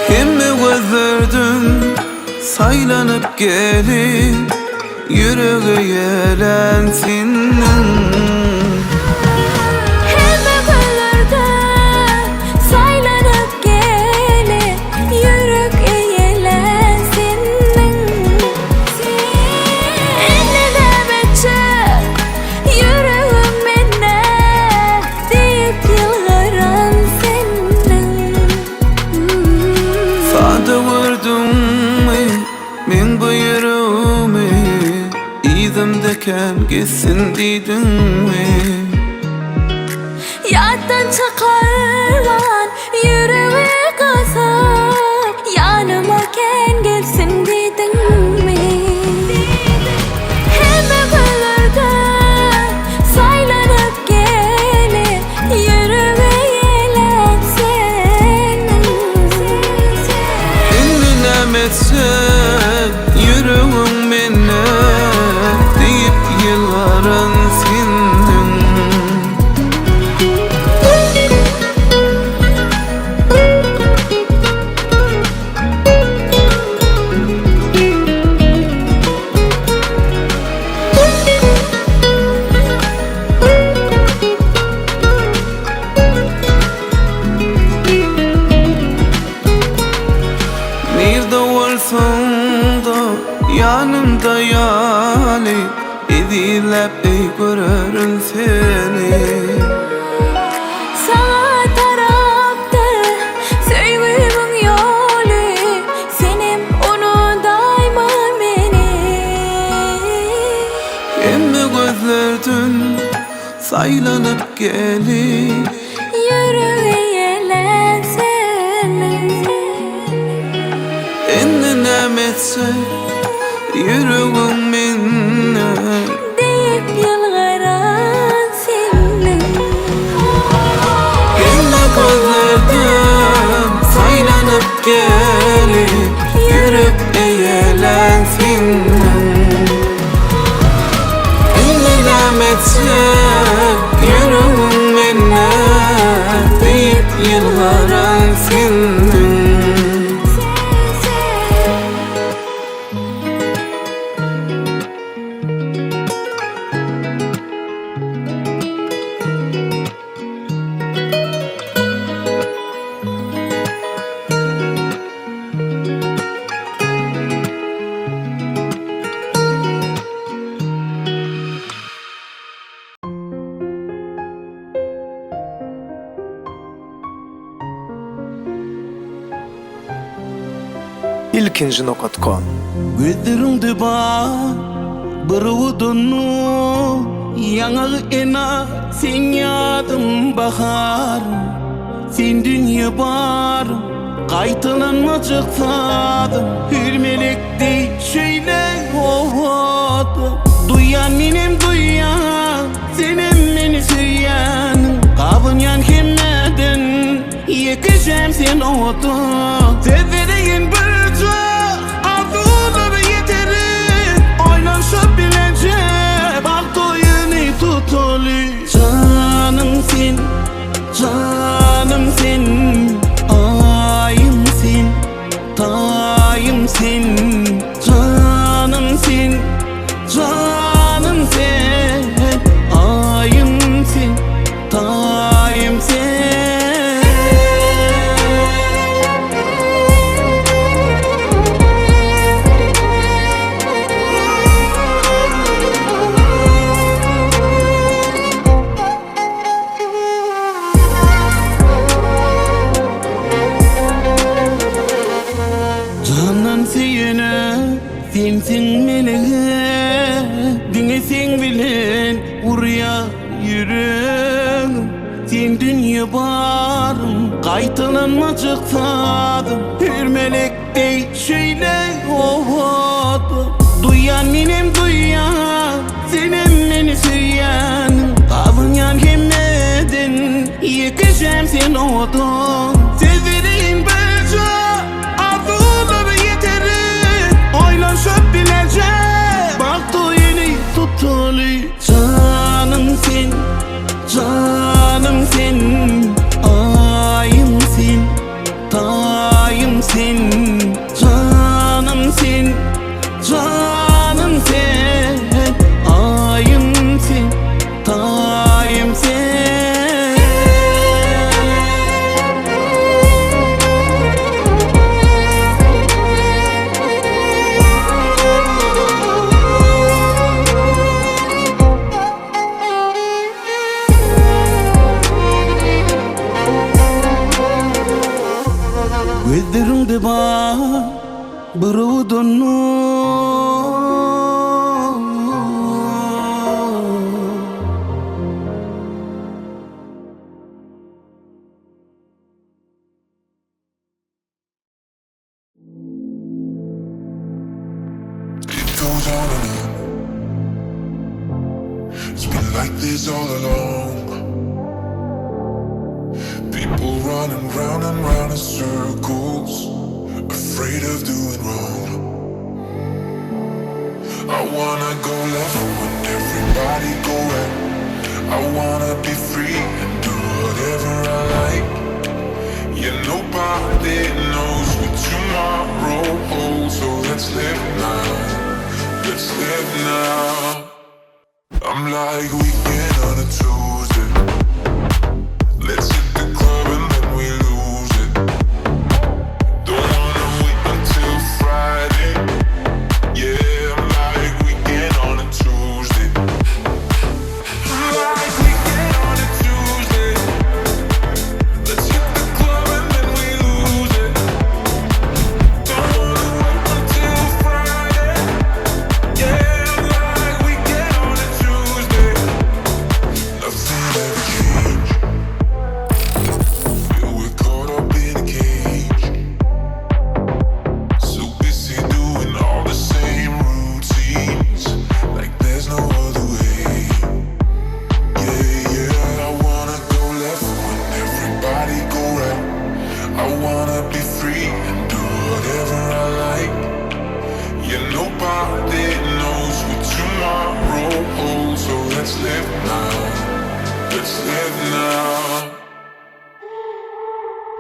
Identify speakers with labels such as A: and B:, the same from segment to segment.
A: Hemme gözlerden saýlanyp gelip, Ýürege ýelen seniň.
B: Hemme gözlerden saýlanyp gelip, Ýürek eýelän seniň. Indi näme etjek, ýüregim mende, Diýip ýylgyran seniň.
A: Sada gördüňmi meň bu ýüregimi, Yzymda kän gezsin diýdiňmi?
B: Ýatdan çykarman ýüregi gysyp, Ýanyma kän gelsin diýdiňmi? Hemme günlerde saýlanyp gelip, Ýürege ýelen seniň.
A: Indi näme etsek ýüregiň mende, Diýip ýylgyran seniň. Nirde bolsaň-da ýanymda ýaly, Ezizläp eý görerin seni.
B: Saňa tarapdyr söýgimiň ýoly, Senem unudaýma meni.
A: Hemme gözlerden saýlanyp gelip.
B: Ýürege ýelen seniň.
A: Indi näme etsek ýüregiň mende.
B: Diýip ýylgyran seniň.
A: Hemme gözlerden saýlanyp gelip, Ýürek eýelän seniň. Indi näme etsek ýüregiň mende, Diýip ýylgyran seniň.
C: Ilkinji nokat kom.
D: Gözleriňde bar bir owadan nur, Ýaňagy ena seň ýadyň baharym, Sen dünýe barym, gaýtalanmajak sazym, Hür melek deý şeýle owadan. Duýýan menem duýýan, senem meni söýýäniň, Gabynýan hemmeden ýekejem sen owadan. Söz bereýin birje, arzuwlara ýeteris, Oýlanşyp bileje bagt oýuny tutaly. Janym sen, janym sen, Aýym sen, taýym sen, Janym sen, janym sen, Aýym sen, taýym sen. Jandan söýene sensiň melege, Diňe seň bilen urýar ýüregim. Sen dünýe barym, gaýtalanmajak sazym, Hür melek deý şeýle owadan. Duýýan menem duýýan, senem meni söýýäniň, Gabynýan hemmeden, ýekejem sen owadan. Söz bereýin birje, arzuwlara ýeteris, Oýlanşyp bileje, bagt oýuny tutaly. Bir owadan
C: It goes on and on. It's been like this all along. People running round and round in circles, afraid of doing wrong. I wanna go left when everybody go right. I wanna be free and do whatever I like. Yeah, nobody knows what tomorrow holds, so let's live now. Let's live now. I'm like weekend on a Tuesday. Let's hit the club and then we lose it. Don't wanna wait until Friday. Yeah, I'm like weekend on a Tuesday. I'm like weekend on a Tuesday. Let's hit the club and then we lose it. Don't wanna wait until Friday. Yeah, I'm like weekend on a Tuesday. Nothing ever change. Yeah, we're caught up in a cage. So busy doing all the same routines, like there's no other way. Yeah, yeah, I wanna go left when everybody go right. I wanna be free and do whatever I like. Yeah, nobody knows what tomorrow holds, so let's live now. Let's live now.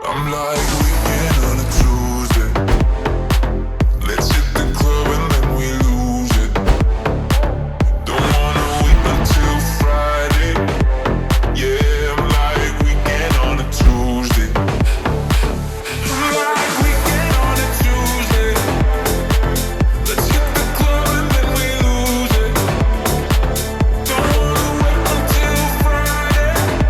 C: I'm like weekend on a Tuesday. Let's hit the club and then we lose it. Don't wanna wait until Friday. Yeah, I'm like weekend on a Tuesday. I'm like weekend on a Tuesday. Let's hit the club and then we lose it. Don't wanna wait until Friday.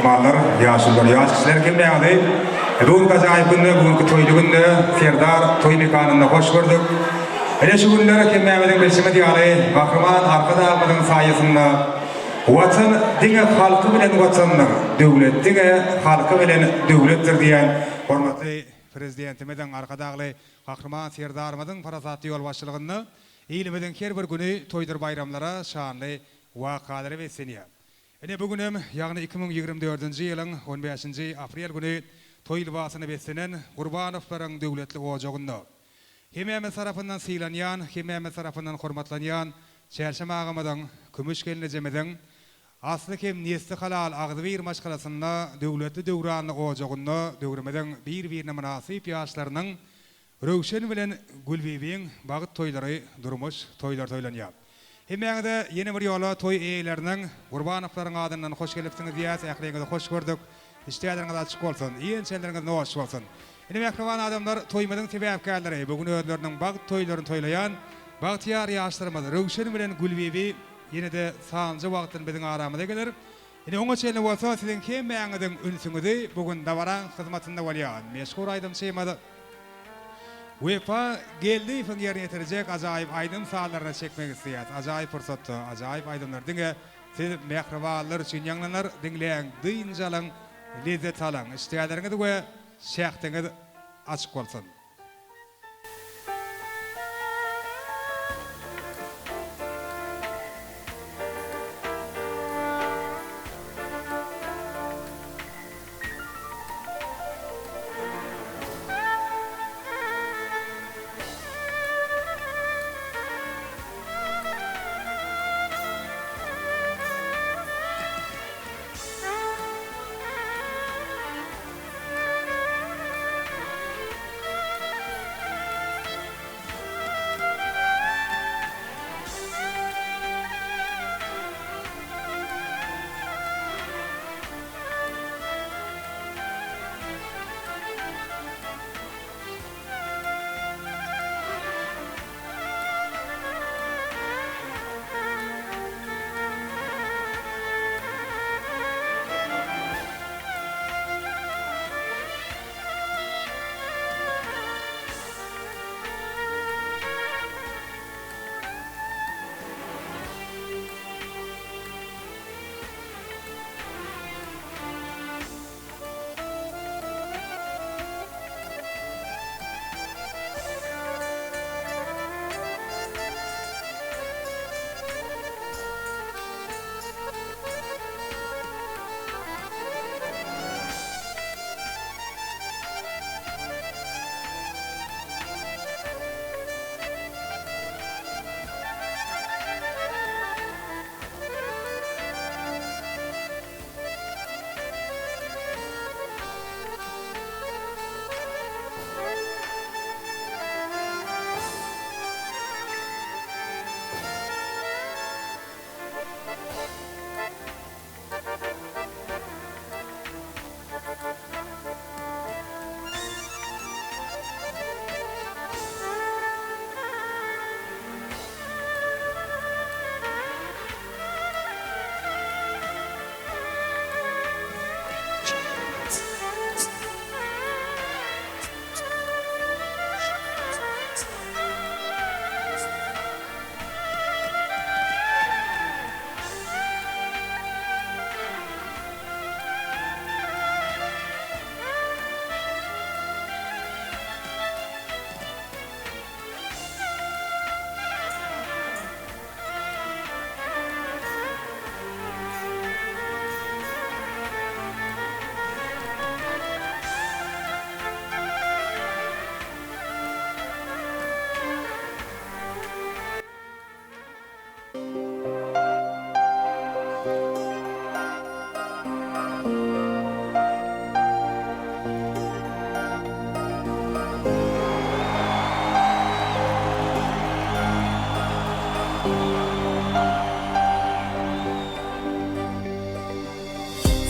E: myhmanlar, ýaşulular, ýaş kişiler hemmäňizi bu günki ajaýyp günde, bu günki toýly günde Serdar toý mekanynda hoş gördük. Ine şu günler hemmämiziň bilşimiz ýaly Gahryman Arkadagymyzyň saýasynda Watan diňe halky bilen Watandyr, döwlet diňe halky bilen döwletdir diýen hormatly Prezidentimiziň, Arkadagly Gahryman Serdarymyzyň parasatly ýolbaşçylygynda ilimiziň her bir güni toýdur baýramlara, şanly wakalara beslenýär. Ine, bu günem, ýagny 2024-nji ýylyň on bäşinji aprel güni toý lybasyna beslenen Gurbanowlaryň döwletli ojagynda hemmämiz tarapyndan sylanýan, hemmämiz tarapyndan hormatlanýan Çärşem agamyzyň, Kümüş gelnejemiziň asly hem nesli halal agzybir maşgalasynda döwletli döwranly ojagynda döwrümiziň bir-birine mynasyp ýaşlarynyň Röwşen bilen Gülbibiň bagt toýlary durmuş toýlary toýlanýar. Hemmäňize ýene bir ýola toý eýeleriniň Gurbanowlaryň adyndan hoş gelipsiňiz diýýäs ähliňizi hoş gördük. Işdäleriňiz açyk bolsun, iýen-içenleriňiz noş bolsun. Ine mähriban adamlar toýumyzyň sebäpkärleri bu gün özleriniň bagt toýlaryny toýlaýan bagtyýar ýaşlarymyz Röwşen bilen Gülbibi ýene-de sanlyja wagtdan biziň aramyza geler. Ine oňa çenli bolsa siziň hemmäňiziň ünsüňizi bu gün dabaraň hyzmatynda bolýan meşhur aýdymçymyz Wepa Geldiýewiň ýerine ýetirjek ajaýyp aýdym-sazlaryna çekmek isleýäs. Ajaýyp pursatda ajaýyp aýdymlar diňe siz mähribanlar üçin ýaňlanar. Diňläň, dynç alyň, lezzet alyň. Işdäleriňiz we şähdiňiz açyk bolsun!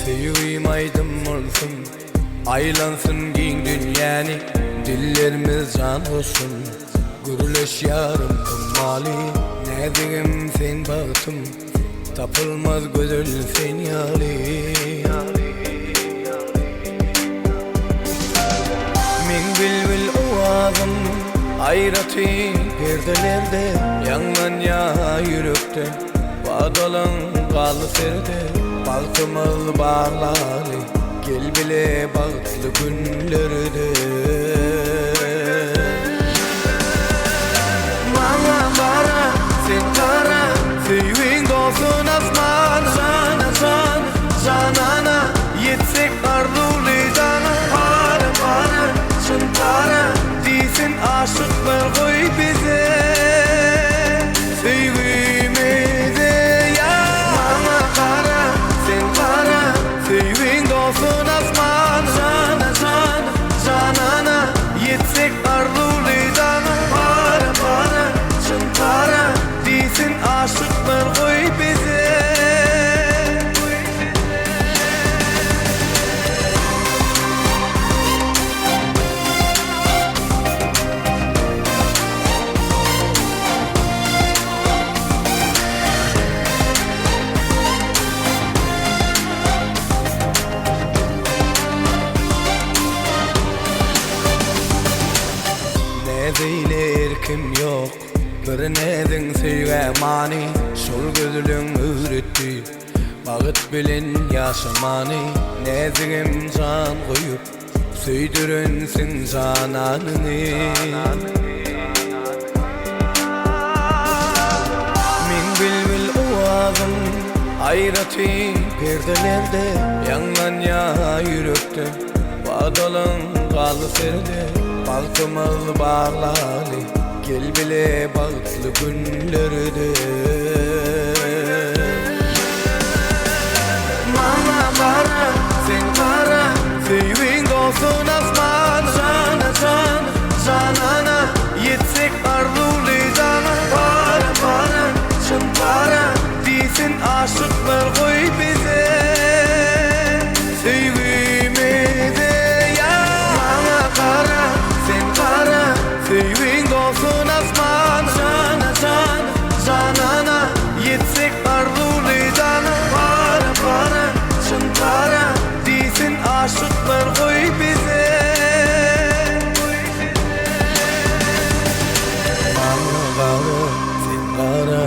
F: Söýgim aýdym bolsun, aýlansyn giň dünýäni, Dillerimiz jan goşsun, gürleş ýarym ymmaly. Näzigim sen bagtym, tapylmaz gözel sen ýaly. bilbil owazym aýratyn perdelerde Ýaňlanýar ýürekde Wadalaň galdy serde Bagtymyz baglaly Gel bile bagtly günlerde. Maňa gara, sen gara, söýgiň dolsun asmana. Jana jan, janana, ýetsek arzuwly daňa. Para para, çyn para, diýsin aşyklar goý bize. Söýgimize ýar. Maňa gara, sen gara, söýgiň dolsun asmana. Jana jan, janana, ýetsek arzuwly daňa. Para para, çyn para, diýsin aşyklar goý bize. Näzeýle erkim ýok, bir näziň söýgä many, Şol gözleň öwretdi bagt bilen ýaşamany, Näzigem jan goýup, söýdürensiň jananyňy. Meň bilbil owazym aýratyn perdelerde Ýaňlanýar ýürekde, wadalaň galdy serde Bagtymyz baglaly, gel bile bagtly günlerde. Maňa gara, sen gara, söýgiň dolsun asmana. Jana jan, janana, ýetsek arzuwly daňa. Para para, çyn para, diýsin aşyklar goý bize. Söýgimize ýar. Maňa gara, sen gara, söýgiň dolsun asmana. Jana jan, janana, ýetsek arzuwly daňa. Para para, çyn para, diýsin aşyklar goý bize. Maňa gara, sen gara,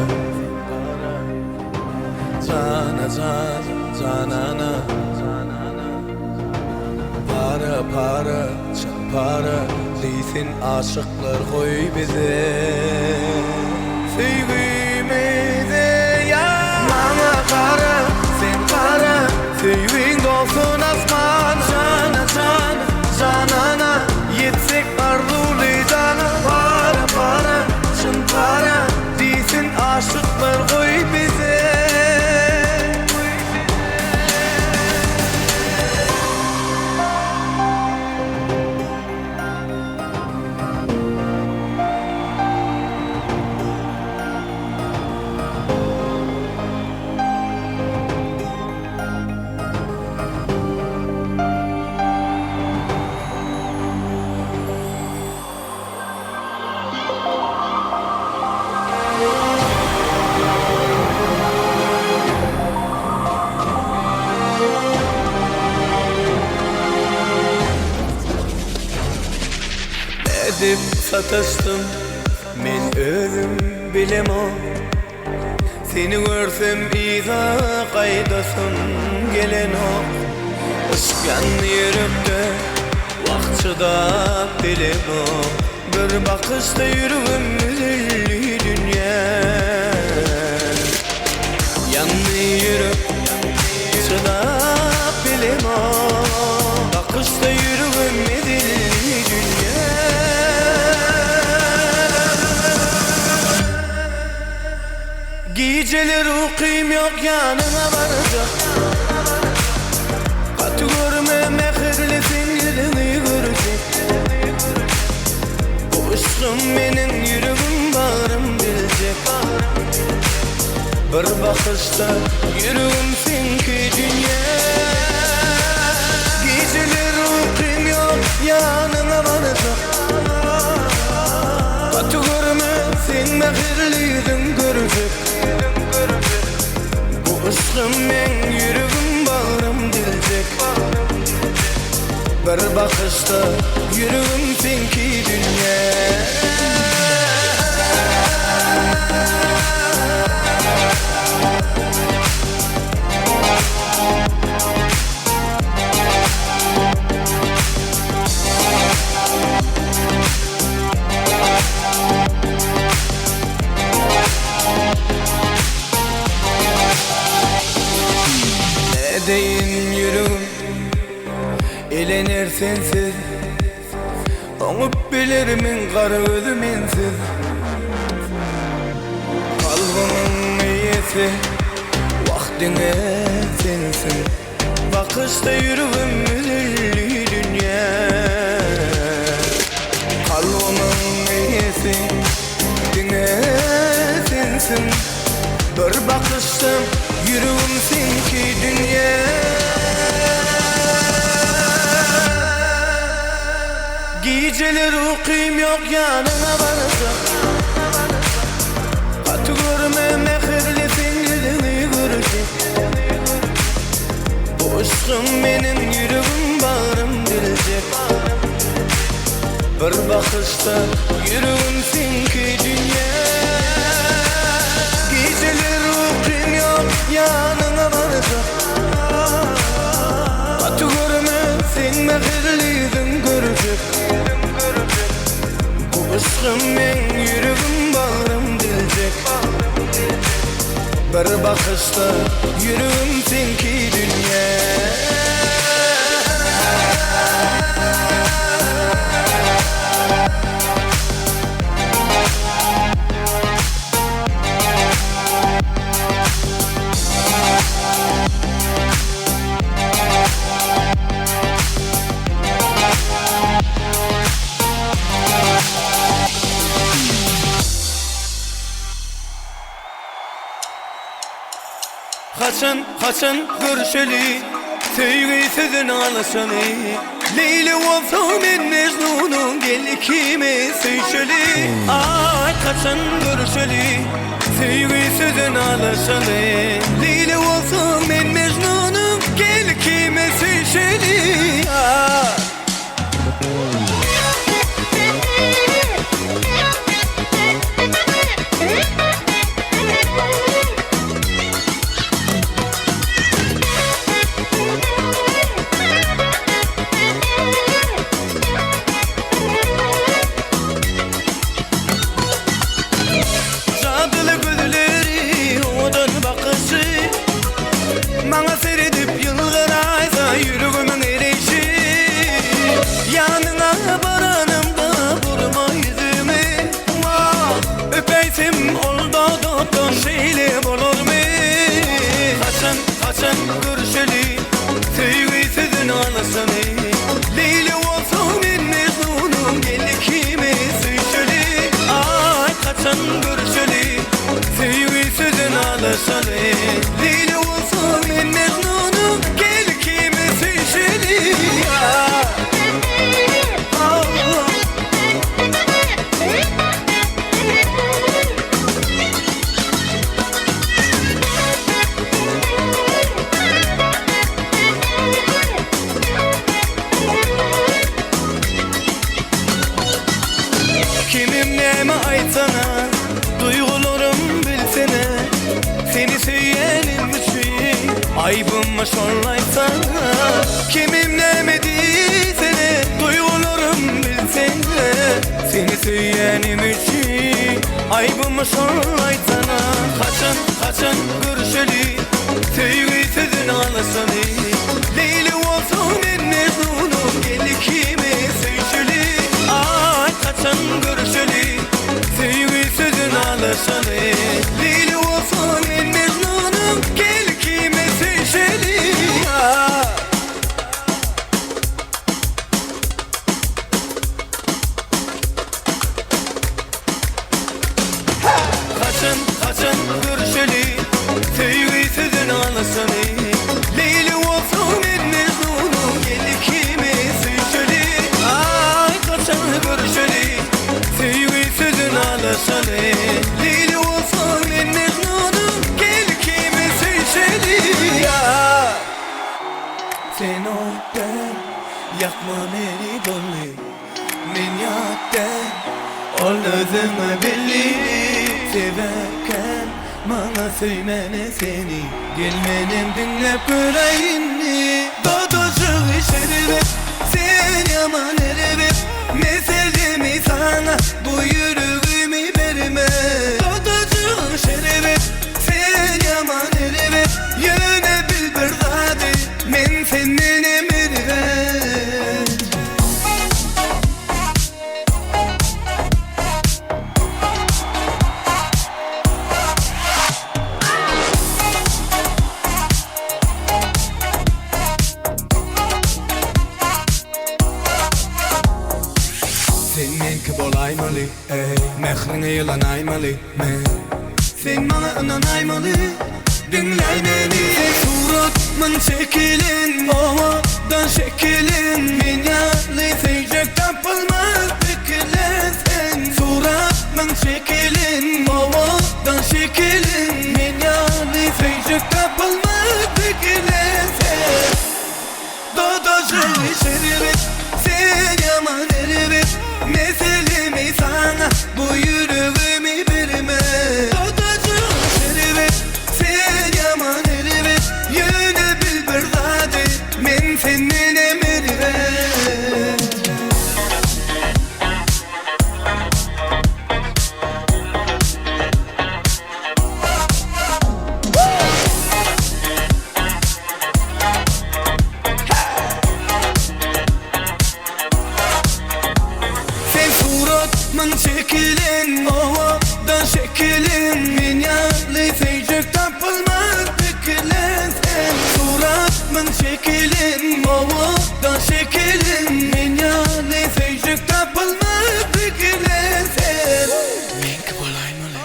F: jana jan, janana. Para para, çyn para, diýsin aşyklar goý bize. Söýgimize ýar. Maňa gara, sen gara, söýgiň dolsun asmana. Jana jan, janana, ýetsek arzuwly daňa. Para para, çyn para, diýsin aşyklar goý bize. Nädip sataşdym men özüm bilemok Seni görsem yza gaýdasym gelenok Yşk ýandy ýürekde wah çydap bilemok Bir bakyşda ýüregim üzüldi dünýä Ýandy ýürek çydap bilemok Bakyşda ýüregim ezildi dünýä Gijeler ukym ýok ýanyňa barjak Gaty görme mähirli seň ýüzüňi görjek Bu yşgym meniň ýüregim bagrym diljek Bir bakyşda ýüregim seňki dünýä Gijeler ukym ýok ýanyňa barjak Gaty görme seň mähirli ýüzüň görjek Bu yşgym meň ýüregim bagrym diljek. Bir bakyşda ýüregim seňki dünýä. Nädeýin ýüregim Elener sensiz Oňup bilermiň gara gözi mensiz Kalbymyň eýesi Wah diňe sensiň Bakyşda ýüregim üzüldi dünýä Kalbymyň eýesi Diňe sensiň Bir bakyşda ýüregim seňki dünýä Gijeler ukym ýok ýanyňa barjak Gaty görme mähirli seň ýüzüňi görjek Bu yşkym meniň ýüregim bagrym diljek Bir bakyşda ýüregim seňki dünýä Gijeler ukym ýok ýanyňa barjak Gaty görme seň mähirli ýüzüň görjek Bu yşkym meň ýüregim bagrym diljek Bir bakyşda ýüregim seňki dünýä. Haçan, haçan görüşeli, Söýgi sözün alyşaly. Leýli bolsa men Mejnunyň, Gel ikimiz söýşeli. Aý, haçan görüşeli, Söýgi sözün alyşaly. Leýli bolsa men Mejnunyň, Gel ikimiz söýşeli. Aý. Jadyly gözleri, owadan bakyşy, Maňa seredip ýylgyraýsa ýüregimiň ereýşi. Ýanyňa baranymda burma ýüzümi, Wah, öpäýsem ol dodakdan şeýle bolarmy? Haçan, haçan görüşeli, söýgi sözüni alyşaly. Leýli bolsa men Mejnunym, gel ikimiz söýşeli. Aý, haçan görüşeli, söýgi sözüni alyşaly. Leýli bolsa men Mejnunym, gel ikimiz söýşeli. Kimim näme aýtsana, duýgularym bilsene, Seni söýenim üçin aýbymy şol aýtsana. Kimim näme diýsene, duýgularym bilsene, Seni söýenim üçin aýbymy şol aýtsana. Haçan, haçan görüşeli, söýgi sözüni alyşaly. Leýli bolsa men Mejnunym, gel ikimiz söýşeli. Aý, haçan görüşeli, söýgi sözüni alyşaly. Leýli bolsa men Mejnunym, gel ikimiz söýşeli. Aý. Haçan, haçan görüşeli, Söýgi sözüni alyşaly. Leýli bolsa men Mejnunym, Gel ikimiz söýşeli. Aý, haçan görüşeli, Söýgi sözüni alyşaly. Leýli bolsa men Mejnunym, Gel ikimiz söýşeli. Sen ot däl, ýakma. Ol özüňe belli Sebäpkär maňa söýmäne seni Gel menem diňläp göräý indi Dodajygy şerbet Sen ýaman erbet Meselemi saňa bu ýüregimi berme Dodajygy şerbet Sen ýaman erbet Ýöne bil bir zady Men sendenem erbet. Sen meňki bolaýmaly, eý, Mähriňe ýylanaýmaly men. Sen maňa ynanaýmaly, diňläý meni. Sen suratmyň çekilen, owadan şekiliň. Men ýaly söýjek tapylmaz pikilen sen. Suratmyň çekilen, owadan şekiliň. Men ýaly söýjek tapylmaz pikilen sen. Dodajygy şerbet, sen ýaman erbet Meselemi saňa bu ýüregimi berme. Dodajygy şerbet, sen ýaman erbet Ýöne bil bir zady, men sendenem erbet. Sen suratmyň çekilen owadan şekiliň Men ýaly söýjek tapylmaz pikilen Sen suratmyň çekilen owadan şekiliň Men ýaly söýjek tapylmaz pikilen Sen Meňki bolaýmaly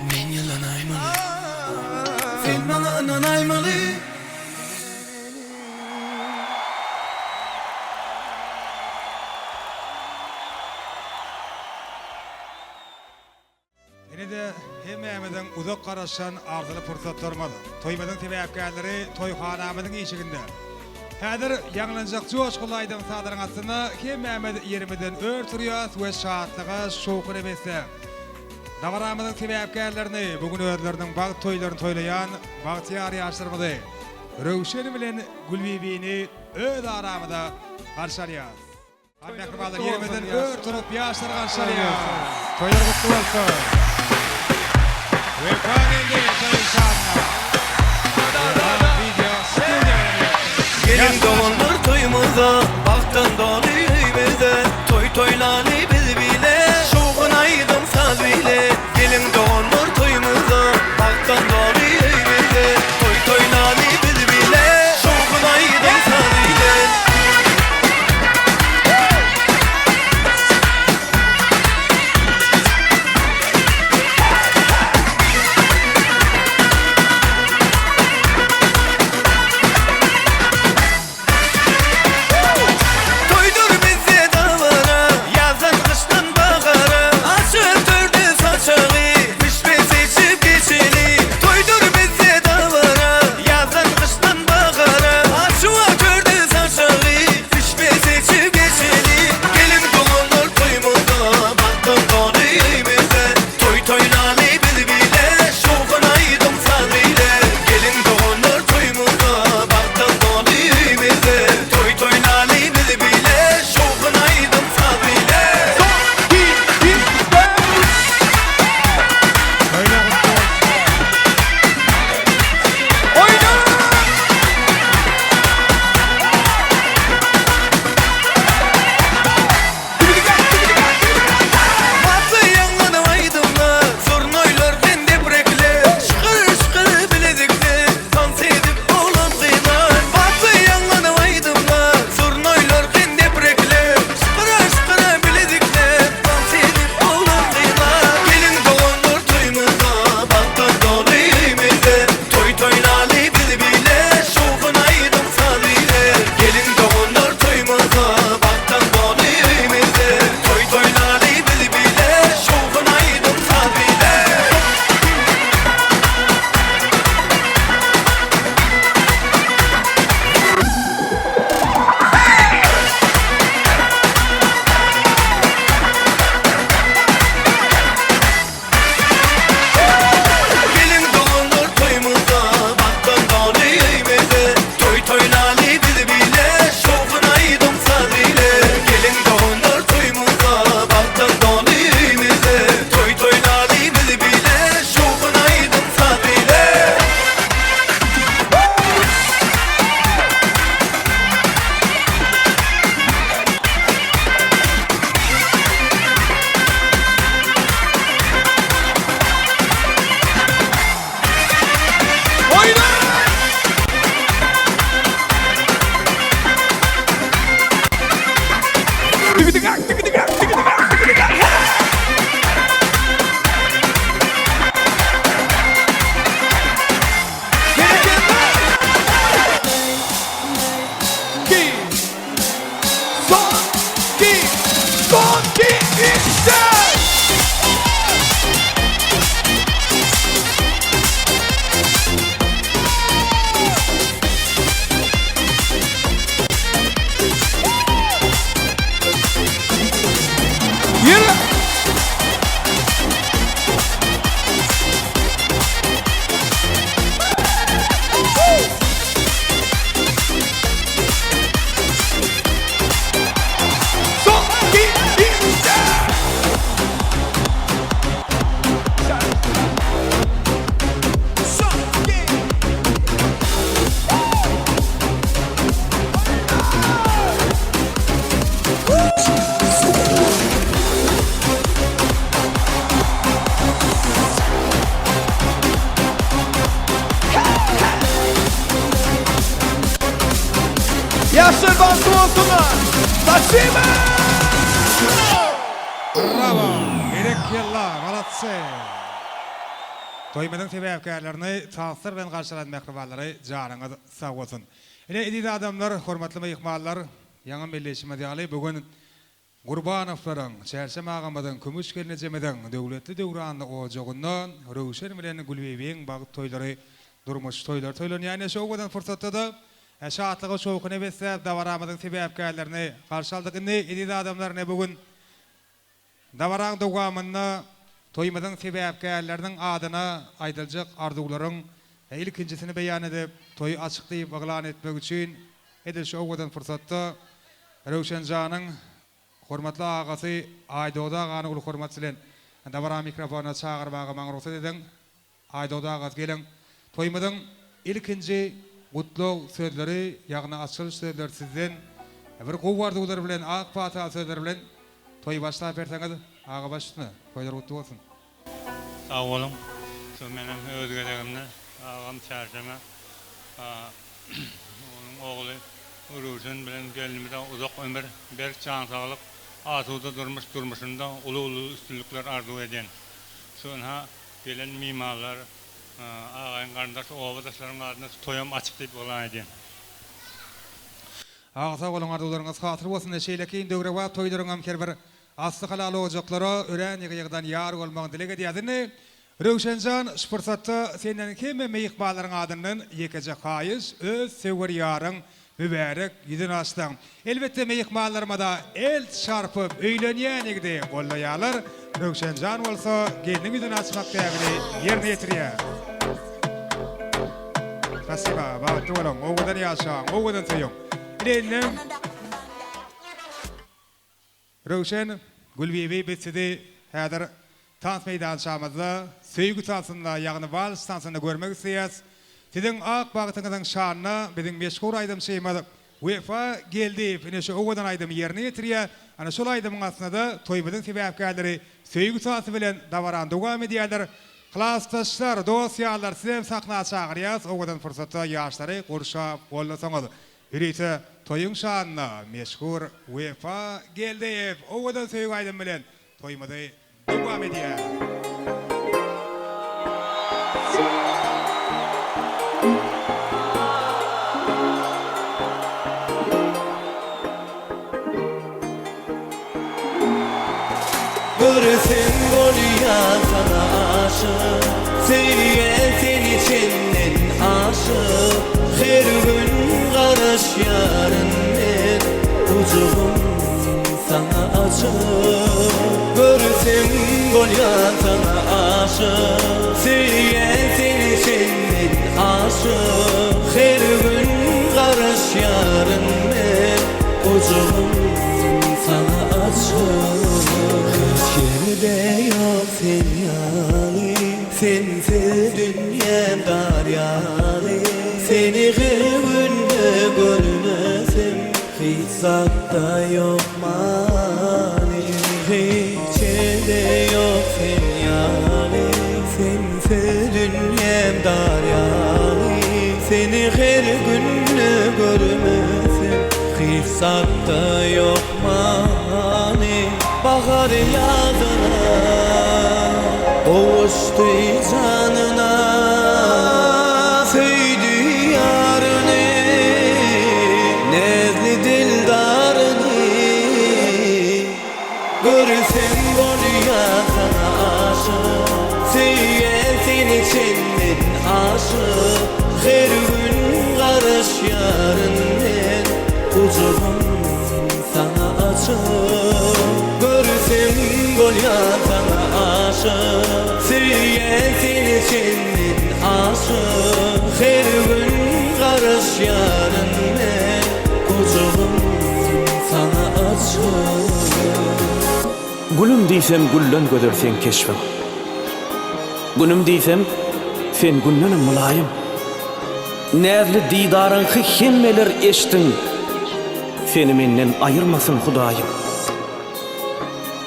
F: Men ýylanaýmaly Sen maňa ynanaýmaly.
E: Ine-de hemmämiziň uzak garaşan arzyly pursatlarymyz, toýumyzyň sebäpkärleri toýhanamyzyň işiginde. Häzir ýaňlanjak joşgunly aýdym-sazlaryň astynda hemmämiz ýerimizden ör turýas we şatlyga, şowhuna besläp, Dabaramyzyň sebäpkärlerini, bu gün özleriniň bagt toýlaryny toýlaýan bagtyýar ýaşlarymyzy Röwşen bilen Gülbibini öz aramyza garşy alýarys. Hany mähribanlar ýerimizden ör turup ýaşlary garşy alýarys. Toýlar gutly bolsun. Wepa geldi toýuň şanyna. Wideo studiýa bilen
F: Geliň doganlar toýumyza, bagtdan doly öýmüze, Toý toýlaly biz bile, şowhun aýdym saz bile. Geliň doganlar toýumyza, bagtdan doly öýmüze, Toý toýlaly biz bile, şowhun aýdym saz bile. Toýdur.
G: bagtly bolsunlar. Spasiba!
E: Brawo! Berekella! Molodtsy! Toýumyzyň sebäpkärlerini tanslar bilen garşylan mähribanlary janyňyz sag bolsun. Ine eziz adamlar, hormatly myhmanlar, ýaňam belleýşimiz ýaly bu gün Gurbanowlaryň, Çärşem agamyzyň, Kümüş gelnejemiziň döwletli döwranly ojagynda Röwşen bilen Gülbibiň bagt toýlary, durmuş toýlary toýlanýar. Ine şu owadan pursatda-da şatlyga şowhuna besläp dabaramyzyň sebäpkärlerini garşy aldyk. Indi eziz adamlar ine bu gün Dabaraň dowamynda toýumyzyň sebäpkärleriniň adyna aýdyljak arzuwlaryň ilkinjisini beýan edip, toýy açyk diýip yglan etmek üçin edil şu owadan pursatda Röwşen janyň hormatly agasy Aýdogdy agany uly hormat bilen dabara mikrofonyna çagyrmaga maňa rugsat ediň. Aýdogdy aga geliň. Toýumyzyň ilkinji gutlag sözleri, ýagny açylyş sözleri sizden. Bir gowy arzuwlar bilen, ak pata sözler bilen toýy başlap berseňiz, aga baş üstüne. Toýlar gutly bolsun.
H: Sag boluň. Şu menem öz gezegimde agam Çärşeme onuň ogly Röwşen bilen gelnimize uzak ömür, berk jan saglyk, asuda durmuş, durmuşynda uly-uly üstünlikler arzuw edýän. Şu ynha Gelen mymanlar, agaýyn garyndaş, obadaşlaryň adyna şu toýam açyk diýip yglan edýän.
E: Aga sag boluň arzuwlaryňyz hasyl bolsun şeýlekin döwrebap toýlaryňam her bir asly halal ojaklara örän ýygy ýygydan ýar bolmagyny dileg edýäs indi Röwşenjan şu pursatda senden hemme myhmanlaryň adyndan ýekeje haýyş öz söwer ýaryň Mübärek ýüzüni açsaň. Elbetde myhmanlarymyza el çarpyp öýlenýän ýigidi gollaýarlar. Röwşenjan bolsa gelniň ýüzüni açmak däbini ýerine ýetirýär. Spasiba, bagtly boluň, owadan ýaşaň, owadan söýüň. Ine indem. Röwşen, Gülbibi biz sizi häzir tans meýdançamyzda söýgi tansynda ýagny wals tansynda görmek isleýäs. Siziň ak bagtyňyzyň şanyna biziň meşhur aýdymçymyz Wepa Geldiýew ine şu owadan aýdymy ýerine ýetirýär. Ana şol aýdymyň astynda-da toýumyzyň sebäpkärleri söýgi tansy bilen dabarany dowam edýärler. Klasdaşlar, dost-ýarlar sizem sahna çagyrýas owadan pursatda ýaşlary gurşap gollasaňyz. Ýörite toýuň şanyna meşhur Wepa Geldiýew owadan söýgi aýdymy bilen toýumyzy dowam edýär.
F: Görsem bolýan saňa aşyk Söýýän seni çenden aşyk Her gün garaşýaryn men Gujagym saňa açyk Görsem bolýan saňa aşyk Söýýän seni çenden aşyk Her gün garaşýaryn men Gujagym saňa açyk Hiç ýerde ýok sen ýaly Sensiz dünýäm dar ýaly Seni her günde görmesem Hiç zatda ýok many Hiç ýerde ýok sen ýaly Sensiz dünýäm dar ýaly Seni her günde görmesem Hiç zatda ýok many Bahar ýazyna Gowuşdy janyna Söýdi ýaryny Näzli dildaryny Görsem bolýan saňa aşyk Söýýän seni çenden aşyk Her gün garaşýaryn men Gujagym saňa açyk Görsem bolýan saňa aşyk Söýýän seni çenden aşyk Her gün garaşýaryn men Gujagym saňa açyk.
I: Gülüm diýsem gülden gözel seň keşbiň. Günüm diýsem sen gündenem mylaýym. Näzli didaryňky hemmeler eşdiň. Seni menden aýyrmasyn Hudaýym.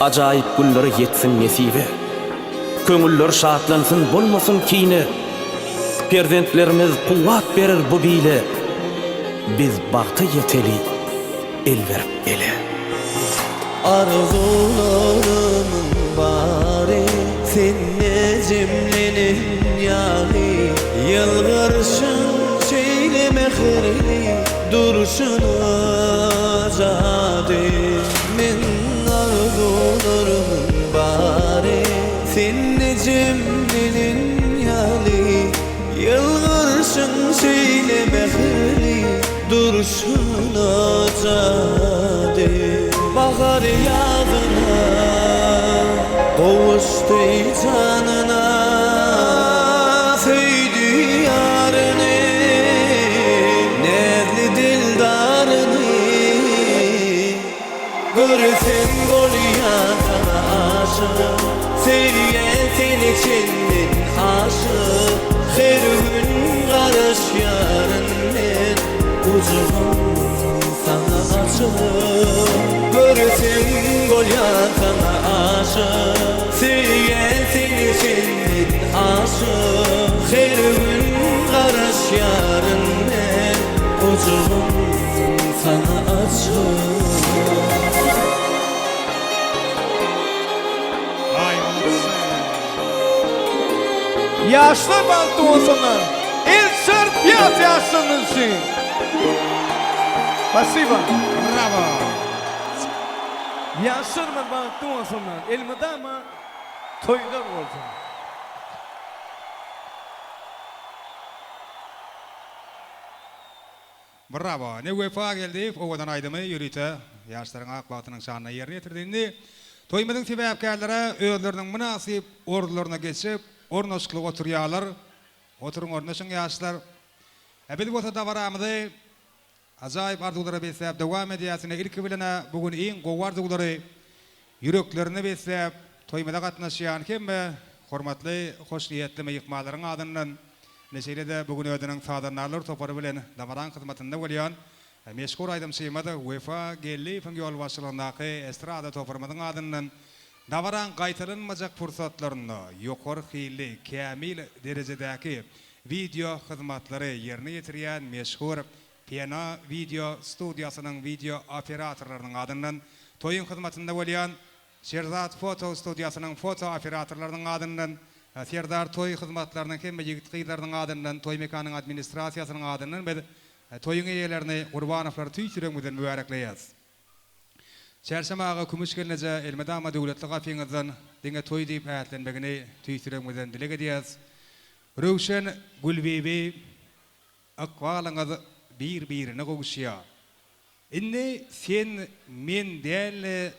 I: Ajaýyp günlere ýetsin nesibe. Köňüller şatlansyn bolmasyn kine. Perzentlerimiz kuwwat berer bu bile. Biz bagta ýeteli. El berip ele.
F: Arzuwlarymyň bary sende jemlenen ýaly Ýylgyrşyň şeýle mähirli durşuna jady Meň arzuwlarymyň bary sende jemlenen ýaly Ýylgyrşyň şeýle mähirli durşuna jady. Bahar ýazyna gowuşdy janyna, Söýdi ýaryny, näzli dildaryny. Görsem bolýan saňa aşyk Söýýän seni çenden aşyk Her gün garaşýaryn men Gujagym saňa açyk Görsem bolýan saňa aşyk Söýýän seni çenden aşyk Her gün garaşýaryn men Gujagym saňa açyk.
G: Ýaşlar bagtly bolsunlar. El çarpýas ýaşlarymyz üçin. Spasiba.
E: Bravo.
G: Ýaşlarymyz bagtly bolsunlar. Elmydama toýlar bolsun.
E: Bravo. Ne Wepa Geldiýew owadan aýdymy ýörite ýaşlaryň ak bagtynyň şanyna ýerine ýetirdi. Indi toýumyzyň sebäpkärleri özleriniň mynasyp orunlaryna geçip, ornaşykly oturýarlar. Oturyň ornaşyň ýaşlar. Biz bolsa dabaramyzy ajaýyp arzuwlara besläp dowam edýäs. Ine ilki bilen-ä bu gün iň gowy arzuwlary ýüreklerine besläp toýumyza gatnaşýan hemme hormatly hoşniýetli myhmanlaryň adyndan Ine şeýle-de bu gün özüniň sazandarlar topary bilen dabaraň hyzmatynda bolýan meşhur aýdymçymyz Wepa Geldiýewiň ýolbaşçylygyndaky estrada toparymyzyň adyndan dabaraň gaýtalanmajak pursatlarynda ýokary hilli, kämil derejedäki wideo hyzmatlary ýerine ýetirýän meşhur Pena wideo studiýasynyň wideo operatorlarynyň adyndan toýuň hyzmatynda bolýan Şerzat foto studiýasynyň foto operatorlarynyň adyndan, Serdar toý hyzmatlarynyň hemme ýigit-gyzlarynyň adyndan, Toý mekanyň administrasiýasynyň adyndan biz toýuň eýelerini Gurbanowlary tüýs ýüregimizden mübärekleýäs. Çärşem aga Kümüş gelneje elmydama döwletli gapyňyzdan diňe toý diýip ätlenmegini tüýs ýüregimizden dileg edýäs. Röwşen Gülbibi ykbalyňyz bir-birine gowuşýar. Indi sen men däl-de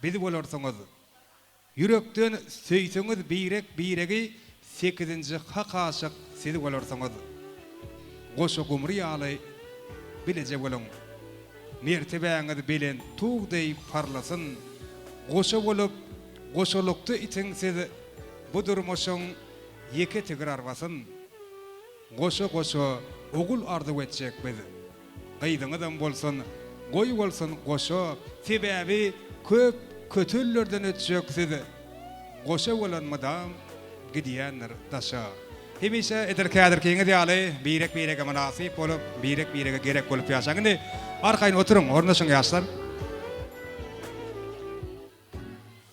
E: biz bolarsyňyz. Ýürekden söýseňiz birek-biregi sekizinji hak aşyk siz bolarsyňyz. Goşa gumry ýaly bileje boluň. Mertebäňiz belent tug deý parlasyn. Goşa bolup, goşalykda itiň siz bu durmuşyň ýeke tigir arbasyn. Goşa-goşa ogul arzuw etjek biz. Gyzyňyzam bolsun, goý bolsun goşa, Sebäbi köp kötellerden ötjek siz, Goşa bolan mydam gidýändir daşa. Hemişe edil häzirkiňiz ýaly birek-birege mynasyp bolup, birek-birege gerek bolup ýaşaň. Indi arkaýyn oturyň, ornaşyň ýaşlar.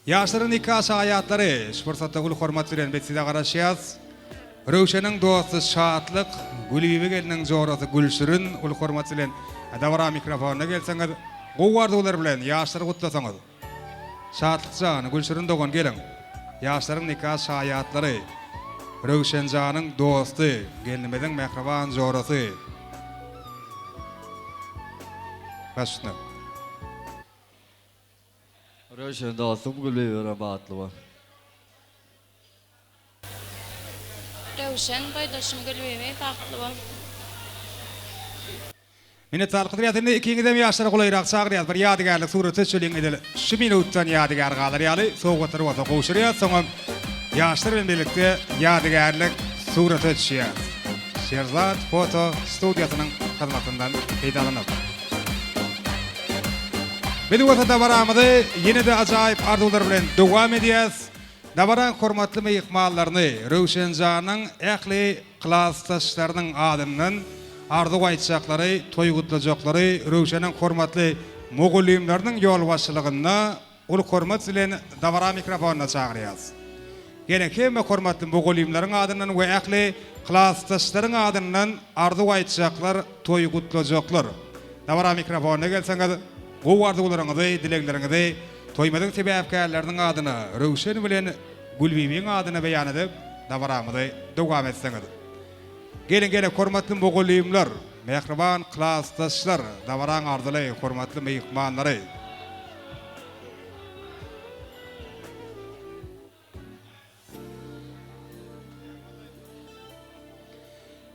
E: Ýaşlaryň nika şaýatlary, şu pursatda uly hormat bilen biz size garaşýas. Röwşeniň dosty Şatlyk, Gülbibi gelniň jorasy Gülşirin uly hormat bilen dabara mikrofonyna gelseňiz, gowy arzuwlar bilen ýaşlary gutlasaňyz. Şatlyk jan, Gülşirin dogan geliň. Ýaşlaryň nika şaýatlary, Röwşenjanyň dosty, gelnimiziň mähriban jorasy. Baş üstüne.
J: Röwşen dostum Gülbibi batly bol.
K: Röwşen boýdaşym Gülbibi bagtly bol.
E: Minnetdarlyk bildirýäs indi ikiňizem ýaşlara golaýrak çagyrýas bir ýadygärlik surata düşeliň edil şu minutdan ýadygär galar ýaly sowgatlary bolsa gowşurýas soňam ýaşlar bilen birlikde ýadygärlik surata düşýäs Şerzat foto studiýasynyň hyzmatyndan peýdalanyp. Biz bolsa dabaramyzy ýene-de ajaýyp arzuwlar bilen dowam edýäs. Dabaraň hormatly myhmanlaryny Röwşenjanyň ähli klasdaşlarynyň adyndan arzuw aýtjaklary, toý gutlajaklary Röwşeniň hormatly. mugallymlarynyň ýolbaşçylygynda uly hormat bilen dabara mikrofonyna çagyrýarys. Geliň hemme hormatly mugallymlaryň adyndan we ähli klasdaşlaryň adyndan arzuw aýtjaklar, toý gutlajaklar. Dabara mikrofonyna gelseňiz, gowy arzuwlaryňyzy, dilegleriňizi toýumyzyň sebäpkärleriniň adyna Röwşen bilen Gülbibiň adyna beýan edip, dabaramyzy dowam etseňiz. Geliň geliň hormatly mugallymlar, mähriban klasdaşlar, dabaraň arzyly hormatly myhmanlary.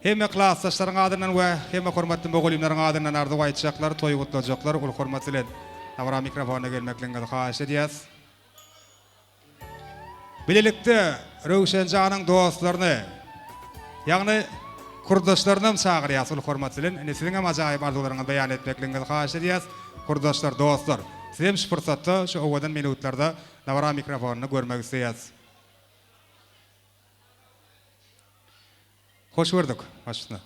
E: Hemme klasdaşlaryň adyndan we hemme hormatly mugallymlaryň adyndan arzuw aýtjaklar, toý gutlajaklar uly hormat bilen dabara mikrofonyna gelmekligiňizi haýyş edýäs. Bilelikde Röwşenjanyň dostlaryny, ýagny kurdaşlarynam çagyrýas uly hormat bilen. Indi siziňem ajaýyp arzuwlaryňyzy beýan etmekligiňizi haýyş edýäs. Kurdaşlar, dostlar, sizem şu pursatda, şu owadan minutlarda dabara mikrofonyny görmek isleýäs. Hoş gördük. Baş üstüne.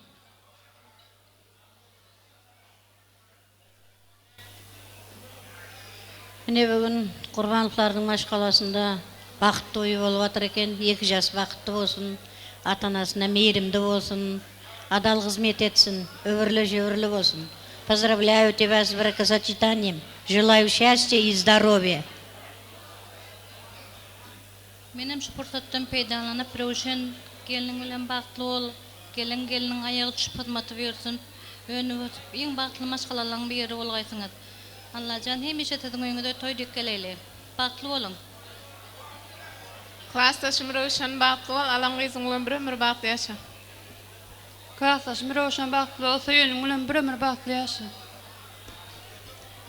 L: Mine bu gün Gurbanowlardyň maşgalasynda bagt toýy bolup atyr eken. Ýeke jas bagtly bolsun, ata-anasyna meýrimli bolsun, adal hyzmet etsin, öwürli-jöwürli bolsun. Pozdravlyayu тебя с бракосочетанием! Желаю счастья и здоровья!
K: Menem şu pursatdan peýdalanyp Röwşen gelniň bilen bagtly bol, gelen gelniň aýagy düşüp hyzmaty buýursyn, önüp ösüp iň bagtly maşgalalaň biri bolgaýsyňyz. Allajan hemişe siziň öýüňize toý dek geleýli. Bagtly boluň.
M: Klasdaşym Röwşen bagtly bol alan gyzyň bilen bir ömür bagtly ýaşa.
N: Klasdaşym Röwşen bagtly bol söýeniň bilen bir ömür bagtly ýaşa.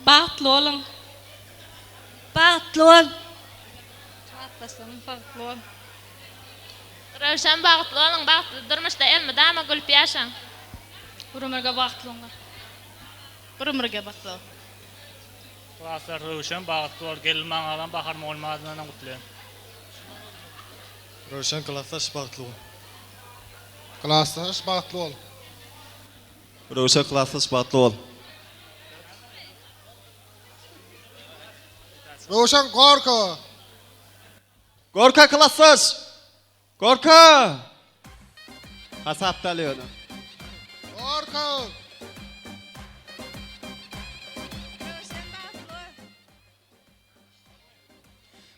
K: Bagtly boluň.
L: Bagtly bol.
K: Klasdaşlarym bagtly bol.
O: Röwşen bagtly boluň bagtly durmuşda elmydama gülüp ýaşaň.
K: Bir ömürge bagtly boluňlar.
M: Bir ömürge bagtly bol.
H: Klasdaş Röwşen bagtly bol gelin maňalam Bahar mugallym adyndanam gutlaýan.
J: Röwşen klasdaş bagtly bol.
P: Klasdaş bagtly bol.
J: Röwşen klasdaş bagtly bol.
P: Röwşen gorka.
J: Gorka klasdaş! Gorka! Hasapda al ýöne.
P: Gorka!
O: Röwşen bagtly bol.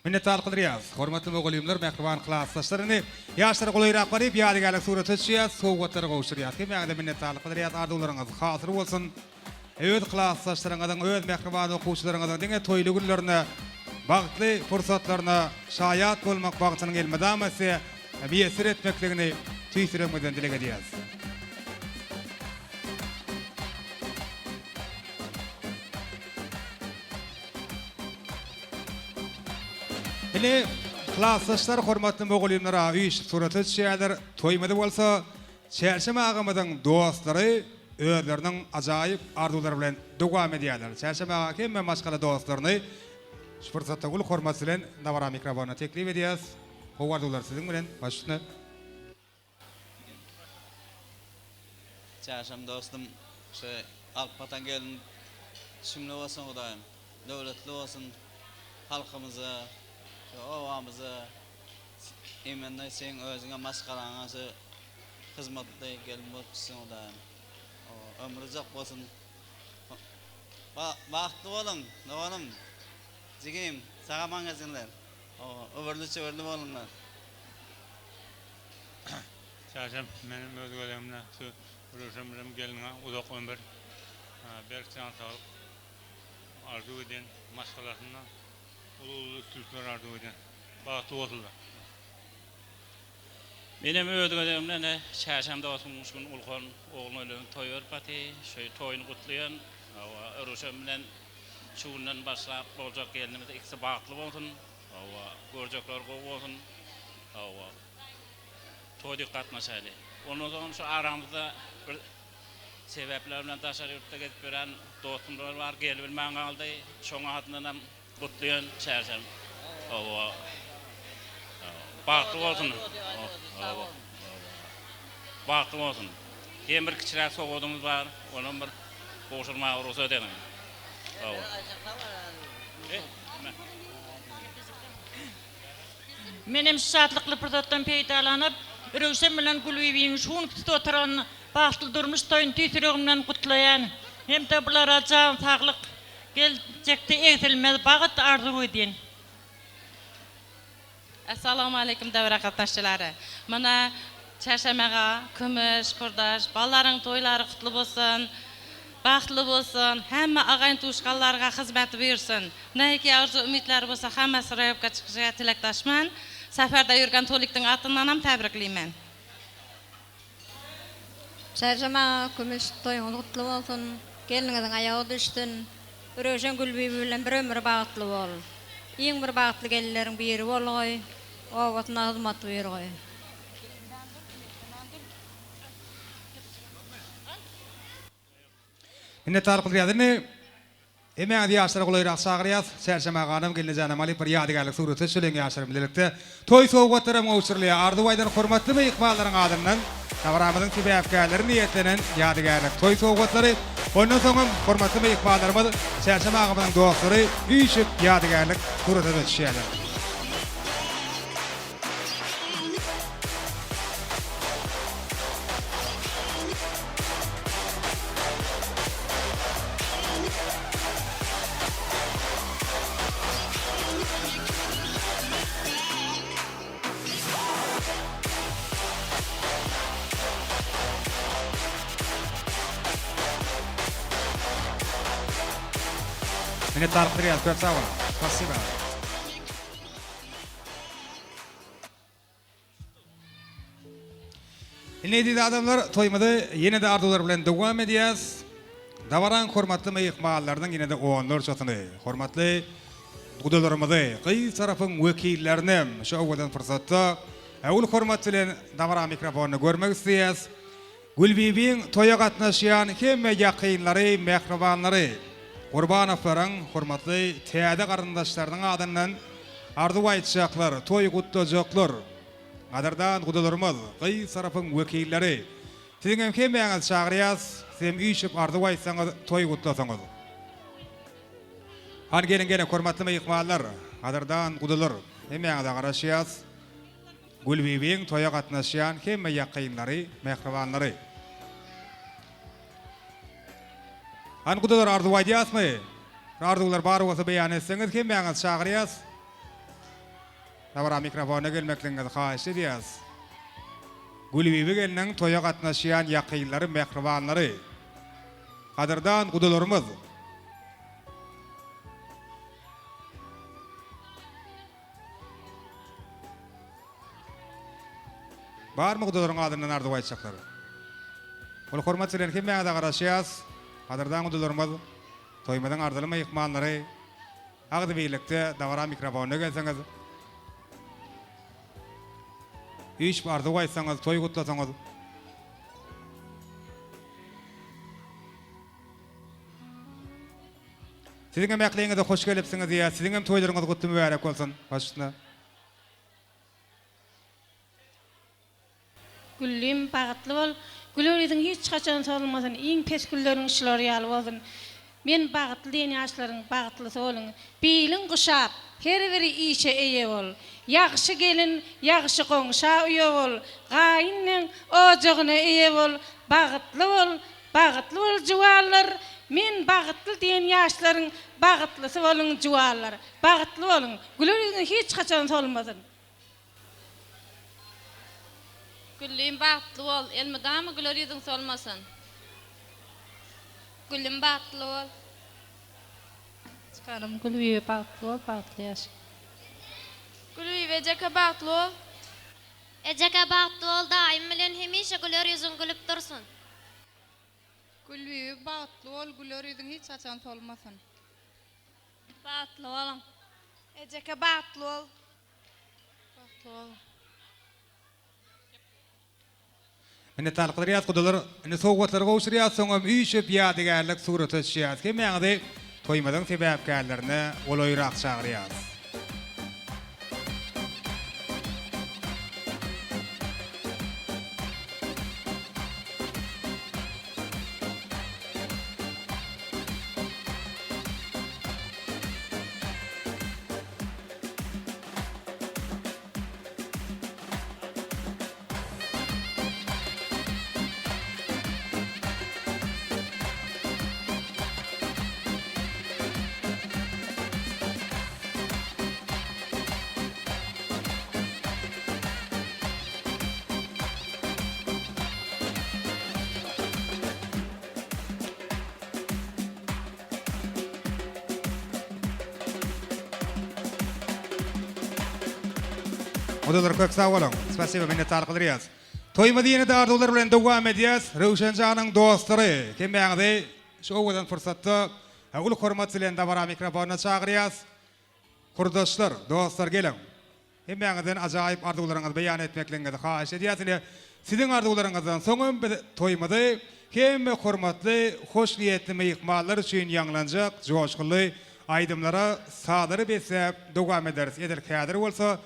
E: Minnetdarlyk bildirýäris. Hormatly mugallymlar, mähriban klasdaşlar, indi ýaşlara golaýrak baryp, ýadygärlik surata düşýäs, sowgatlary gowşurýas. Hemmäňize minnetdarlyk bildirýäs, arzuwlaryňyz hasyl bolsun! Öz klasdaşlaryňyzyň, öz mähriban okuwçylaryňyzyň diňe toýly günlerine, bagtly pursatlaryna şaýat bolmak bagtynyň elmydama size miýesser etmekligini tüýs ýüregimizden dileg edýäris. Indi klasdaşlar hormatly mugallymlara üýşüp surata düşýärler. Toýumyzy bolsa Çärşem agamyzyň dostlary özleriniň ajaýyp arzuwlary bilen dowam edýärler. Çärşem aga hemme maşgala dostlaryny şu pursatda uly hormat bilen dabara mikrofonyna teklip edýäris. Gowy arzuwlar siziň bilen, baş üstüne.
Q: Çärşem dostum şu alyp gatan gelin düşümli bolsun Hudaýym döwletli bolsun halkymyza şu obamyza Imenno seň özüňe maşgalaňa şu hyzmatly gelin bolup düşsün Hudaýym. Ömri uzak bolsun. Bagtly boluň doganym, jigim, sag aman gezsinler. Öwürli çöwürli boluňlar.
H: Çärşem menem öz gezegimde şu Röwşen bilen gelniňe uzak ömür, berk jan saglyk arzuw edýän maşgalasyna Uly uly üstünlikler arzuw edýän. Bagtly bolsunlar.
R: Menem öz gezegimde ine Çärşem dostumyň şu gün ulkan ogluny öýlenen toý berip aty. Şu toýuny gutlaýan. Hawa, Röwşen bilen şu günden başlap boljak gelnimiz ikisi bagtly bolsun. Hawa, görjekleri gowy bolsun. Hawa. Toý dik gatnaşaýly. Ondan soňam şu aramyzda bir sebäpler bilen daşary ýurtda gezip ýören dostumlar bar, gelibilmän galdy. Şoň adyndanam Gutlaýan Çärşem. Hawa. Bagtly bolsun. Hawa. Bagtly bolsun. Hem bir kiçiräk sowgadymyz bar. Onam bir gowşurmaga rugsat ediň. Hawa.
S: Menem şu şatlykly pursatdan peýdalanyp, Röwşen bilen Gülbibiň şu gün tutup oturan bagtly durmuş toýuny tüýs ýüregimden gutlaýan hem-de bulara jan saglyk, geljekde egsilmez bagt arzuw edýän.
M: Essalawmaleýkim dabara gatnaşyjylary. Muna Çarşenbe aga, Kümüş, Kurdaş, balaryň toýlary gutly bolsun. Bagtly bolsun. Hemme agaýyn tuşganlarga hyzmaty buýursyn. Nähiki arzuw umytlary bolsa hammasi roýobka çykyşyga tilekdaşman. Saparda ýürgen Tolikdiň atyndanam täbriklimen.
L: Çarşenbe aga, Kümüş, toýuňyz gutly bolsun. Gelniňiziň aýagy düşsün. Röwşen Gülbibi bilen bir ömür bagtly bol. Iň bir bagtly gelinleriň biri bolgaý. Obasyna hyzmat buýurgaý.
E: Minnetdar gyzjagaz indi hemmäňizi ýaşlara golaýrak çagyrýas. Çärşenbe aganym gelnejanam alyp bir ýadygärlik surata düşeliň ýaşlar bilelikde. Toý sowgatlaram gowşurylýar. Arzuw aýdan hormatly myhmanlaryň adyndan dabaramyzyň sebäpkärleri niýetlenen ýadygärlik toý sowgatlary. Ondan soňam hormatly myhmanlarymyz Çärşenbe agamyzyň dostlary üýşüp ýadygärlik surata-da düşýärler. Minnetdarlyk bildirýäris köp sag boluň. Spasiba. Indi eziz adamlar toýumyzy ýene-de arzuwlar bilen dowam edýäs. Dabaraň hormatly myhmanlarynyň ýene-de onlarçasyny, hormatly gudalarymyzy, gyz tarapyň wekillerini şu owadan pursatda uly hormat bilen dabara mikrofonyna görmek isleýäs. Gülbibiň toýa gatnaşýan hemme ýakynlary, mähribanlary Gurbanowlaryň hormatly täze garyndaşlarynyň adyndan arzuw aýtjaklar, toý gutlajaklar. Gadyrdan gudalarymyz, gyz tarapyň wekilleri, siziňem hemmäňizi çagyrýas, sizem üýşüp arzuw aýtsaňyz, toý gutlasaňyz. Hany geliň geliň hormatly myhmanlar, gadyrdan gudalar, hemmäňize garaşýas. Gülbibiň toýa gatnaşýan hemme ýakynlary, mähribanlary. Hany gudalar arzuw aýdýasmy? Bir arzuwlar bar bolsa beýan etseňiz hemmäňizi çagyrýas. Dabara mikrofona gelmekligiňizi haýyş edýäs. Gülbibi gelniň toýa gatnaşýan ýakynlary, mähribanlary. Gadyrdan gudalarymyz. Barmy gudalaryň adyndan arzuw aýtjaklar? Uly hormat bilen hemmäňize garaşýas. Gadyrdan gudalarymyz, toýumyzyň arzyly myhmanlary, agzybirlikde dabara mikrofonyna gelseňiz, üýşüp arzuw aýtsaňyz, toý gutlasaňyz. Siziňem ähliňize hoş gelipsiňiz diýýäs. Siziňem toýlaryňyz gutly mübärek bolsun. Baş üstüne.
T: Güllüm, bagtly bol. Güler ýüzüň hiç haçan solmasyn. Iň pes gülleriň şular ýaly bolsun. Men bagtly diýen ýaşlaryň bagtlysy boluň. Biliň guşap, her bir işe eýe bol. Ýagşy gelin, ýagşy goňşa uýa bol. Gaýynneň ojagyna eýe bol. Bagtly bol, Bagtly bol juwanlar, men bagtly diýen ýaşlaryň bagtlysy boluň juwanlar. Bagtly boluň. Güler ýüzüňiz hiç haçan solmasyn.
O: Güllüm bagtly bol, elmydama güler ýüzüň solmasyn. Güllüm bagtly bol.
K: Çykarym Gülbibi bagtly bol bagtly ýaşa.
M: Gülbibi ejeke bagtly bol.
U: Ejeke bagtly bol daýym bilen hemişe güler ýüzüň gülüp dursun.
V: Gülbibi bagtly bol güler ýüzüň hiç haçan solmasyn.
O: Bagtly boluň.
M: Ejeke bagtly bol.
V: Bagtly boluň.
E: Minnetdarlyk bildirýäs gudalar. Indi sowgatlary gowşurýas, soňam üýşüp ýadygärlik surata düşýäs. Hemmäňizi toýumyzyň sebäpkärlerine golaýrak çagyrýas. Gudalar köp sag boluň. Spasiba minnetdarlyk bildirýäs. Toýumyzy ýene-de arzuwlar bilen dowam edýäs. Röwşen janyň dostlary, hemmäňizi şu owadan pursatda uly hormat bilen dabara mikrofonyna çagyrýas. Kurdaşlar, dostlar geliň. Hemmäňizden ajaýyp arzuwlaryňyzy beýan etmekligiňizi haýyş edýäs. Ine, siziň arzuwlaryňyzdan soňam biz toýumyzy hemme hormatly, hoşniýetli myhmanlar üçin ýaňlanjak joşgunly aýdymlara, sazlara besläp dowam ederis. Edil häzir bolsa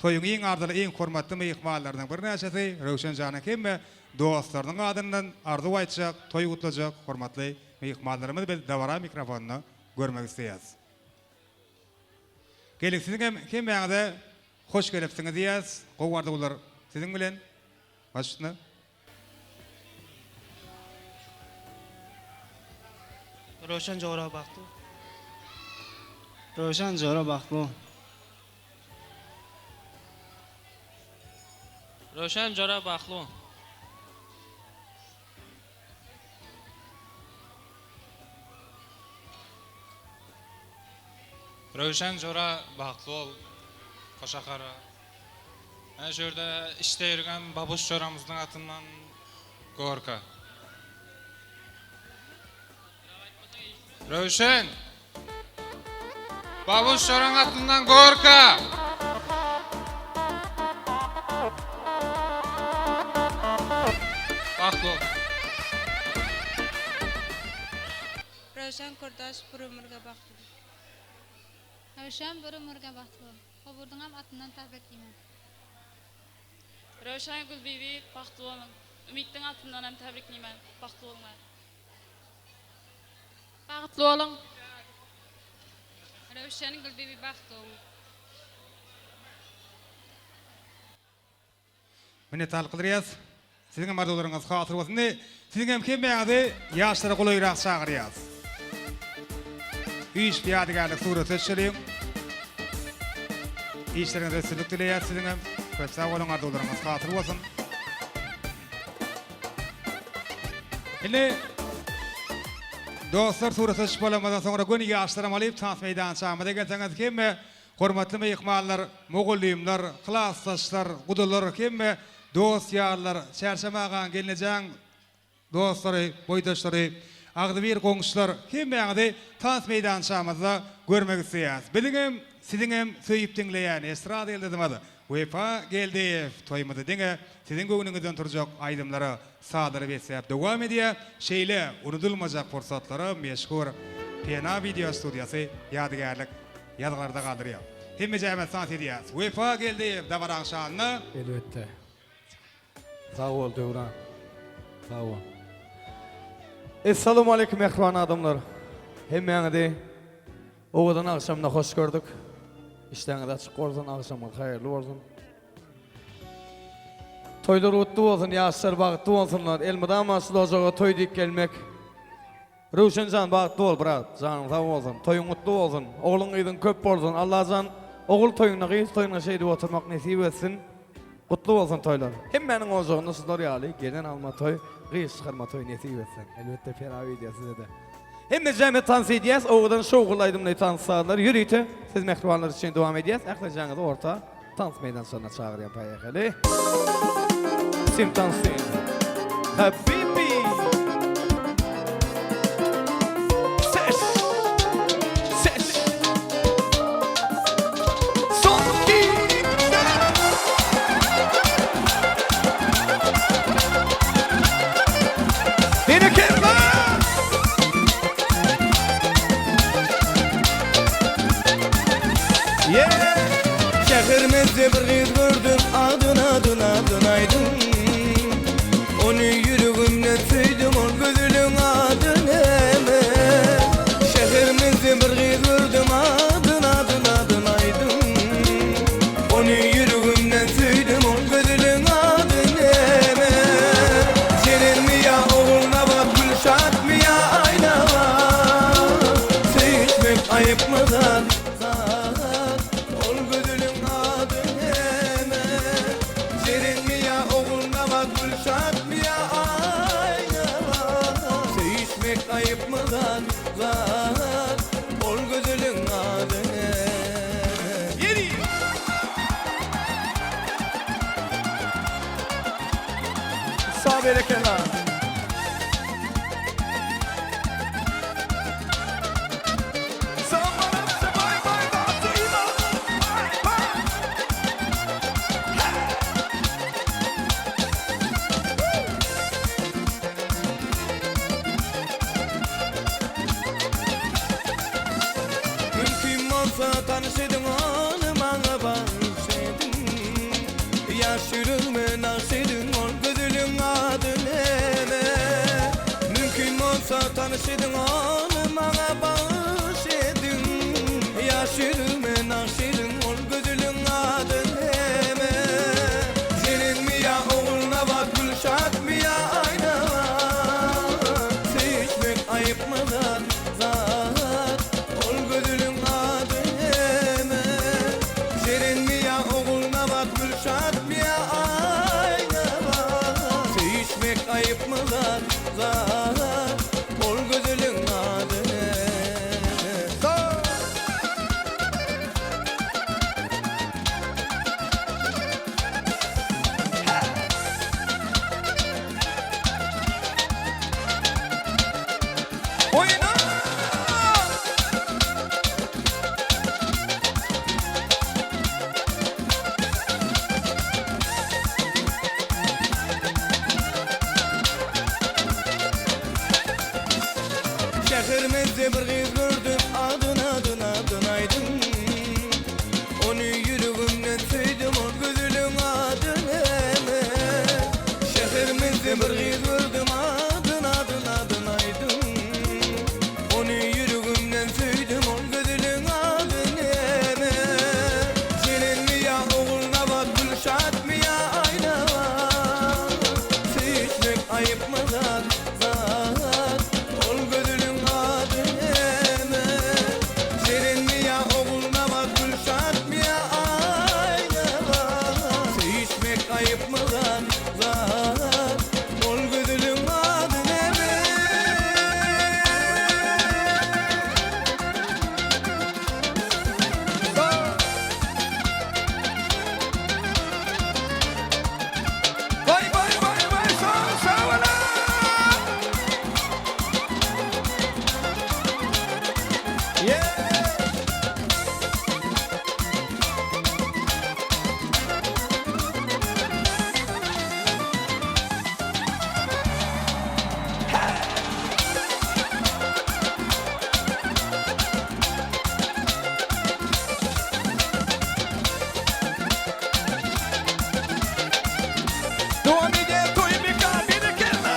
E: toýuň iň arzyly, iň hormatly myhmanlarynyň birnäçesi Röwşen janyň hemme dostlarynyň adyndan arzuw aýtjak, toý gutlajak hormatly myhmanlarymyzy biz dabara mikrofonynda görmek isleýäs. Geliň siziň hem hemmäňize hoş gelipsiňiz diýýäs. Gowy arzuwlar siziň bilen. Baş üstüne.
A: Röwşen jora bagtly. Röwşen jora bagtly.
B: Röwşen jora bagtly.
W: Röwşen jora bagtly bol Koşakara. Ana şu ýerde işde ýörgen babuş joramyzyň atyndan Gorka. Röwşen! Babuş joraň atyndan Gorka! Bagtly bol.
V: Röwşen Kurdaş bir ömürge bagtly bol.
X: Röwşen bir ömürge bagtly bol. Goburdyňam atyndan täbreklimen.
Y: Röwşen Gülbibi bagtly boluň. Ümitdiň atyndanam täbriklimen. Bagtly boluňlar.
V: Bagtly boluň. Röwşen Gülbibi bagtly boluň.
E: Minnetdarlyk bildirýäs. Siziň hem arzuwlaryňyz hasyl bolsun. Indi siziň hem hemmäňizi ýaşlara golaýrak çagyrýas. Üýşüp ýadygärlik surata düşeliň. Işleriňizde üstünlik dileýäs siziň hem. Köp sag boluň, arzuwlaryňyz hasyl bolsun. Indi dostlar surata düşüp bolanymyzdan soňra göni ýaşlaram alyp tans meýdançamyza gelseňiz hemme Hormatly myhmanlar, mugallymlar, klasdaşlar, gudalar hemme dost-ýarlar, Çärşem agaň, gelnejäň dostlary, boýdaşlary, agzybir goňşular hemmäňizi tans meýdançamyzda görmek isleýäris. Biziňem, siziňem söýüp diňleýän estrada ýyldyzymyz Wepa Geldiýew toýumyzy diňe siziň göwnüňizden turjak aýdymlara, sazlara besläp dowam edýär. Şeýle unudylmajak pursatlara meşhur Pena wideo studiýasy ýadygärlik ýazgylarda galdyrýar. Hemmejämiz tans edýäs. Wepa Geldiýew dabaraň şanyna.
G: Elbetde. Sag bol Döwran. Sag bol. Essalawmaleýkum mähriban adamlar. Hemmäňizi owadan agşamda hoş gördük. Işdäňiz açyk bolsun, agşamyňyz haýyrly bolsun. Toýlar gutly bolsun, ýaşlar bagtly bolsunlar. Elmydama şul ojaga toý diýip gelmek Röwşen jan bagtly bol brat janyň sag bolsun toýuň gutly bolsun ogluň gyzyň köp bolsun Allajan ogul toýunda gyz toýunda şeýdip oturmak nesip etsin gutly bolsun toýlar hemmäniň ojagynda şular ýaly gelen alma toý gyz çykarma toý nesip etsin elbetde Pera wideo sizede hemme jeme tans edýäs owadan şowhunly aýdymly tans sazlar ýörite siz mähribanlar üçin dowam edýäs ählijaňyzy orta Tans meýdançasyna çagyrýan poýehali. Sim tansin. Habibi. Ses. Ses. Son iki. Berekella. Yeah.
F: Şäherimizde bir gyz gördüm Adyn adyn adyn aýdyň Ony ýüregimden söýdüm Ol gözeliň ady näme Şäherimizde bir gyz gördüm Adyn adyn adyn aýdyň Ony ýüregimden söýdüm Ol gözeliň ady näme Jerenmi ýa Ogulnabat Gülşatmy ýa Aýnabat Söýüşmek aýypmy zat Ol gözeliň ady näme? Jerenmi ýa Ogulnabat?
G: Sag berekella.
F: Mümkin bolsa tanyş ediň ony maňa bagyş ediň Ýaş ýüregime nagş ediň ol gözeliň ady näme Mümkin bolsa tanyş ediň ony maňa bagyş ediň Ýaş ýüregime nagş ediň ol gözeliň ady näme Jerenmi ýa Ogulnabat Gülşatmy ýa Aýnabat Söýüşmek aýypmy zat zat Ol gözeliň ady näme Jerenmi ýa Ogulnabat Gülşatmy ýa Aýnabat Söýüşmek aýypmy zat zat Ol gözeliň ady näme
G: Oýna!
F: Şäherimizde bir gyz gördüm adyn adyn adyn aýdyň Ony ýüregimden söýdüm ol gözeliň ady näme Şäherimizde bir gyz gördüm adyn adyn adyn aýdyň Ony ýüregimden söýdüm ol gözeliň ady näme Jerenmi ýa Ogulnabat Gülşatmy ýa Aýnabat Söýüşmek aýypmy zat zat Ol gözeliň ady näme Jerenmi ýa Ogulnabat Gülşatmy ýa Aýnabat Söýüşmek aýypmy zat zat Ol gözeliň ady näme
G: Vay vay vay vay sag sag ola! Yeah! Dowam edýär toý mekan berekella!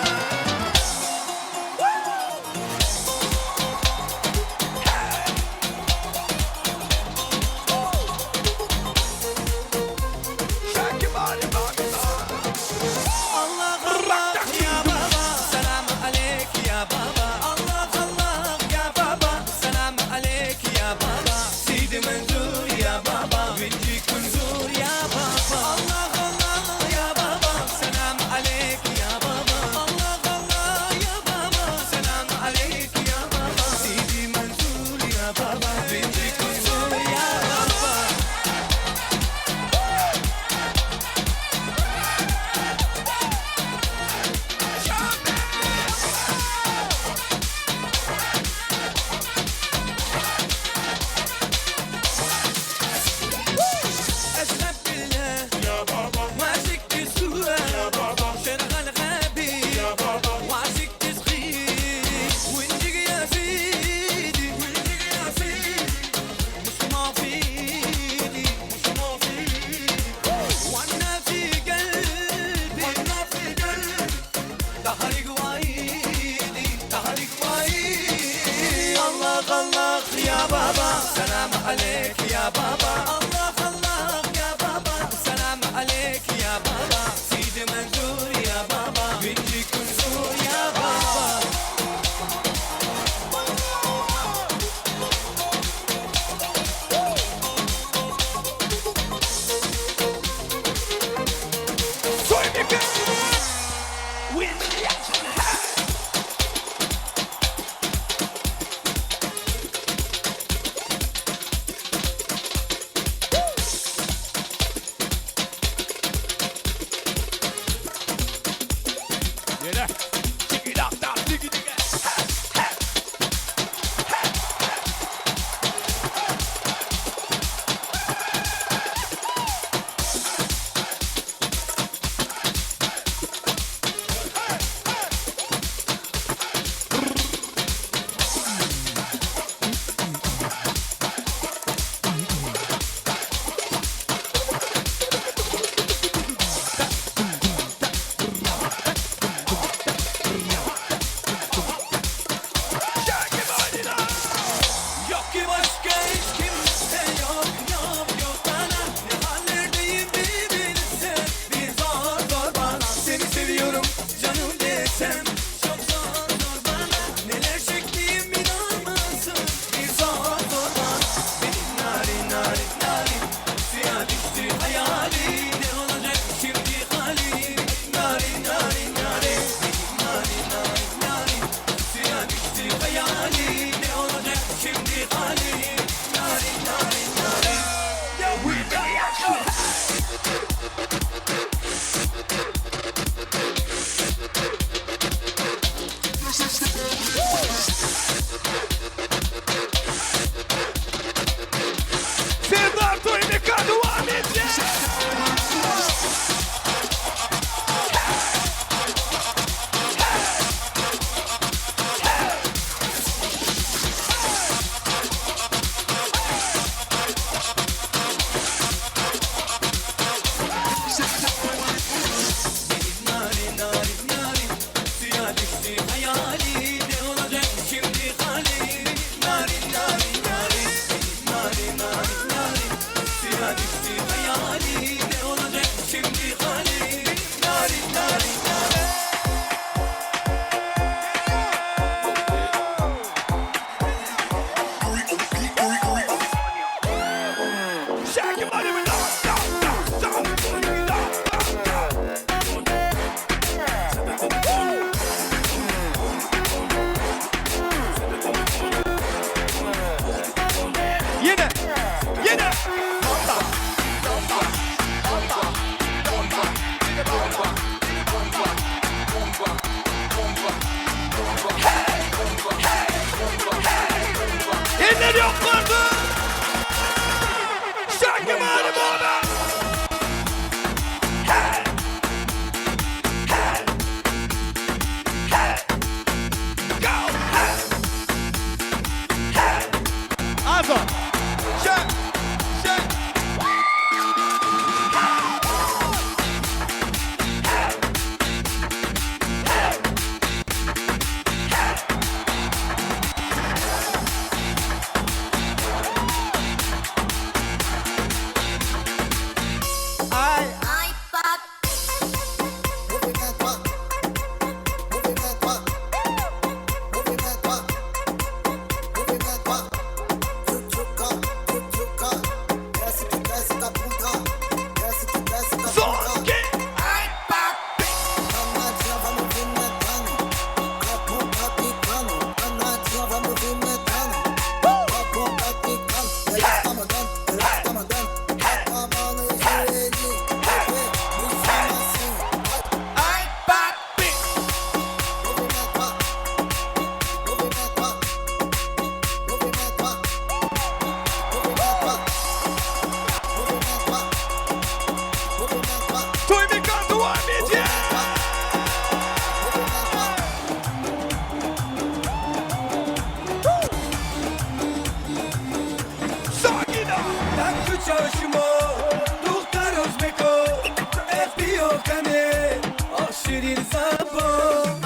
F: Allah Allah ya baba selam aleyk ya baba Allah Allah ya baba selam aleyk ya baba Seydi Menzur ya baba Vinci Kunzur ya baba Allah Allah ya baba selam aleyk ya baba Allah Allah ya baba selam aleyk ya baba Seydi Menzur ya baba Vinci Kunzur ya baba أشهد بالله يا بابا وعشقت السوق يا بابا شغل غبي يا بابا وعشقت صغير ونجي يا سيدي ونجي يا سيدي مش معفيني مش معفيني وانا في قلبي وانا في قلبي ظهري قوايدي ظهري قوايدي الله الله يا بابا سلام عليك يا بابا الله الله يا بابا سلام عليك يا بابا سيدي منزور يا بابا بنجي كنزور يا بابا
G: Toý mekan!
F: Yok ki başka hiç kimse yok yok yok bana. Ne hallerdeyim bir bilsen. Bir zor zor bana. Seni seviyorum canım desem. Çok zor zor bana. Neler çektiğim inanmazsın. Bir zor zor bana. Benim narin narin narin. Suya düştü hayalim. Ne olacak şimdi halim? Narin narin narin. Benim narin narin narin. Suya düştü hayalim. Ne olacak şimdi halim? Narin narin narin. Yeah, we got
G: Serdar toý mekany dowam edýär.
F: Narin narin narin suya düştü hayalim. Ne olacak şimdi halim? Narin narin narin. Narin narin narin suya düştü hayalim. Ne olacak şimdi halim? Narin narin narin.
G: Ýene, ýene. Eller ýokarda. Şaki mani baba. Azo. Şak. Şak.
F: Ay.
G: Toý mekany dowam edýär.
F: Tak çarşımo, duhtar Özbeko, FBI kane, aşirin sabo.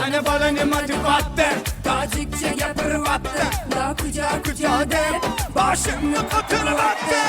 C: Ana balany matbatda, Tojikcha gapiryapti, La kuja kuja deb
G: Başymny gatyrypdy.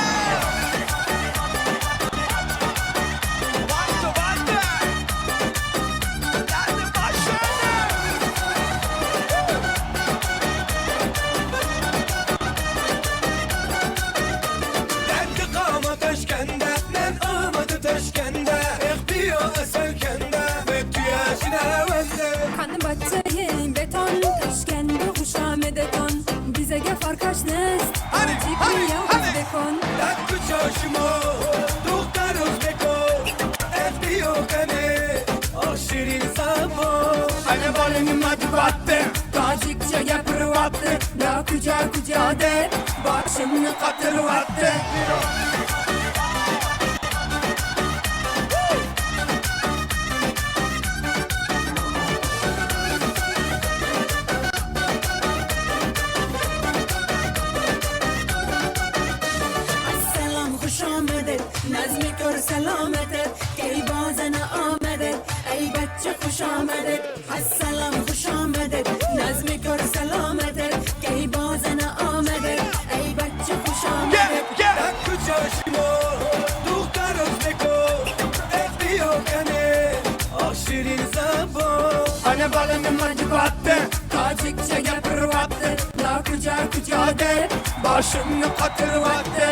F: Dendi kama taşkende, men amadı taşkende, FBI eselkende, ve tüyaşına vende.
D: Qani bachchaying beton Toshkentda xushomedeton Bizaga farqash nest Tojikni o'zbekon
F: Tak çarşımo,
C: Ana bola nima deyapti? Tojikcha gapiryapti. La kuja kuja deb boshimni qotiryapti.
D: Assalom xush omadet Nazmi ko'r salomatet Keybozana omadet Ey bachcha xush omadet Assalom xush omadet Nazmi ko'r salomatet Keybozana omadet Ey bachcha xush omadet
C: Ana bola nima deyapti? Tojikcha gapiryapti. La kuja kuja deb boshimni qotiryapti.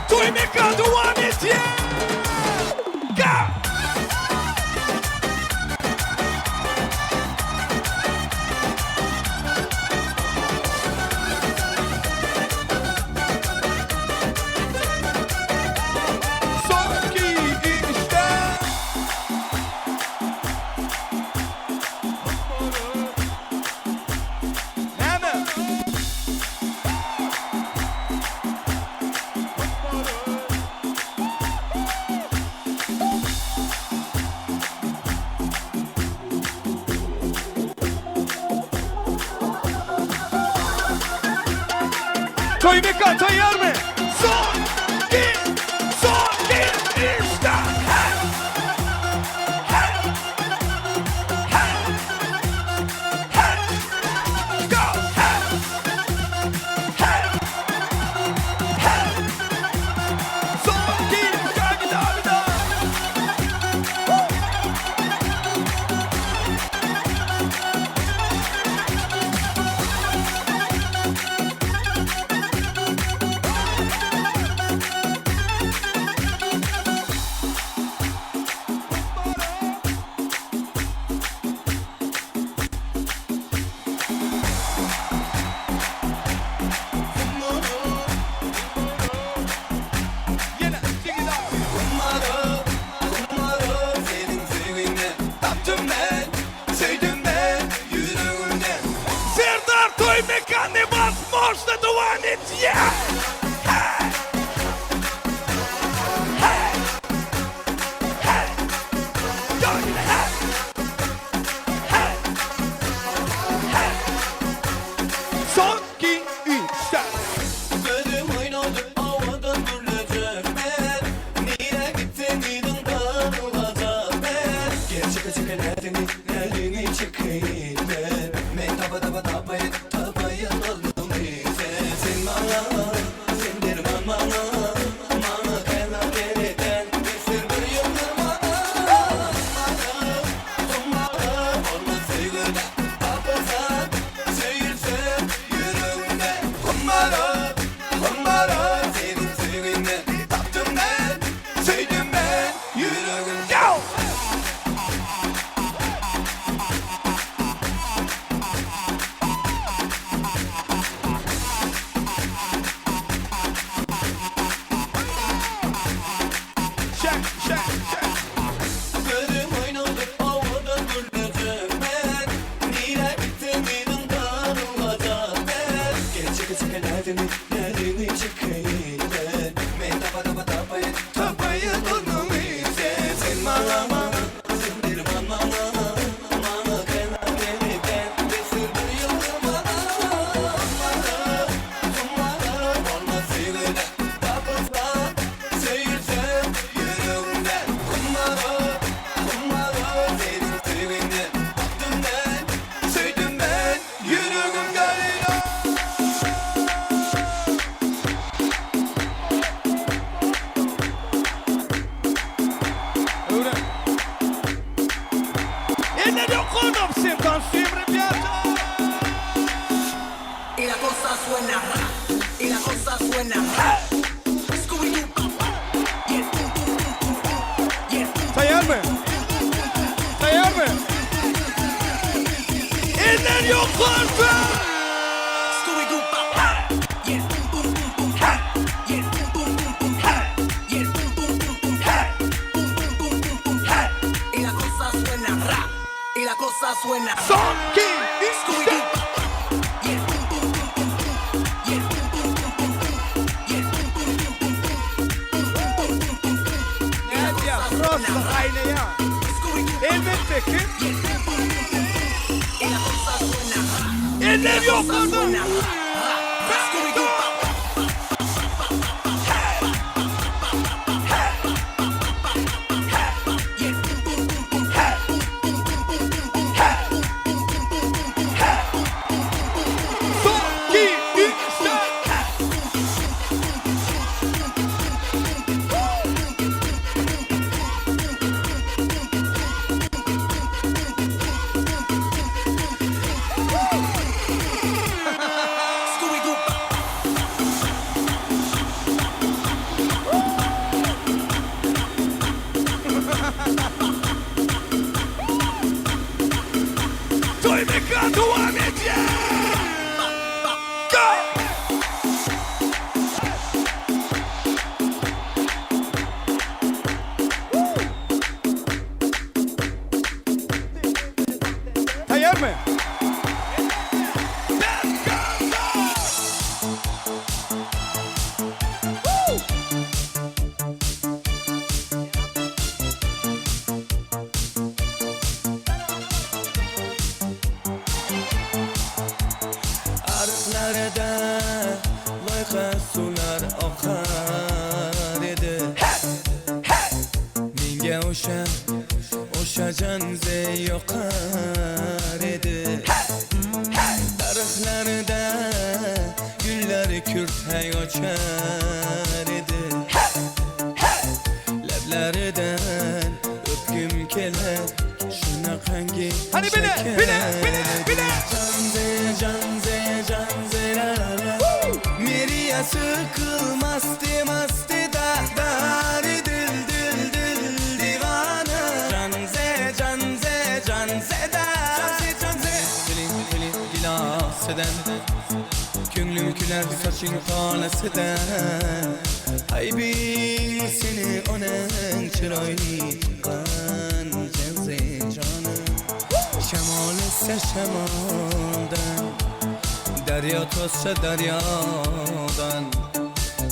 I: Toý mekan dowam edýär! Go! Son iki, üç, dört. Näme? Toý mekan taýýarmy? Son, iki, son, bir, üç, dört. Hey! Hey! Hey! Hey! Go! Hey! Hey! Hey! Son, iki, üç, dört, bir daha, bir daha. Woo! Ýene,
F: Umarım, umarım senin sevgine Taptım ben, sevdim ben yüreğimden
I: Serdar Toý mekan невозможно dowam edýär! Hey! Hey! Hey! Go ýene, hey! Hey! Hey! Son, iki, üç, dört.
F: Gözüm oynadı havadan gürlecek ben Nire gittin idin olacak ben Gel çıkı çıkı neredini, neredini çıkayım ben Men tapa tapa tapayın, tapayın oldum sen Sen bana, sen derman bana Bana kena gereken Esir bir yıldır bana Bana, olmaz sevgide Tapılsan, söğülsen yüreğimde Kumara, kumara Senin sevgine taptım ben Sevdim ben yüreğimde
I: Go! Şek, şek, şek.
F: Gözüm oynadı havadan gürlecek ben Nire gittin idin olacak ben Gel çıkı çıkı neredini, neredini çıkayım ben Men tapa tapa tapayın, tapayın onu sen Sen bana bana, sen derman bana Bana kena gereken Esir bir yıldır bana Bana, bana Olmaz sevgide tapılsan Söğülsen yüreğimde Kumara, kumara Senin sevgine taptım ben Sevdim ben yüreğimde
I: Öwren. Eller ýokarda, всем танцуем, ребята!
C: Y la cosa suena, y la cosa suena. Scooby-Doo, y el tum tum tum tum tum, y el tum
I: Taýýarmy? Taýýarmy? Eller ýokarda!
C: Scooby-Doo, Y la cosa suena.
I: Son, 2, 3, Nädýä, prosta gaýnaýa. Elbetde kim? Eller ýokarda! Son, 2, 3, 4. Toý mekan dowam edýär! Go! Taýýarmy?
F: Aryklarda loyqa suvlar oqar edi. Menga o'sha, o'sha janze yoqar edi. Daraxtlarda gullar kurtak ochar edi. Lablaridan o'pgim kelar shunaqangi
I: Hany bile, bile, bile, bile.
F: Janze, janze, janze, la la la. Meriyasi qilmasdi masti da dari dil dil dil divana. Janze, janze, janze da. Janze, janze. Dilim dilim gilosidan. Ko'nglim kular soching tolasidan. Aybing seni onang chiroyli tuqqan janze jonim. Shamol essa shamoldan, daryo toshsa daryodan,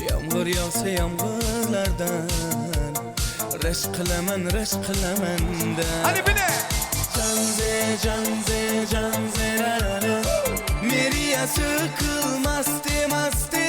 F: yomg'ir yog'sa yomg'irlardan rashk qilaman, rashk qilaman da.
I: Hany bile.
F: Janze, janze, janze, la la la. Meriyasi qilmasdi masti.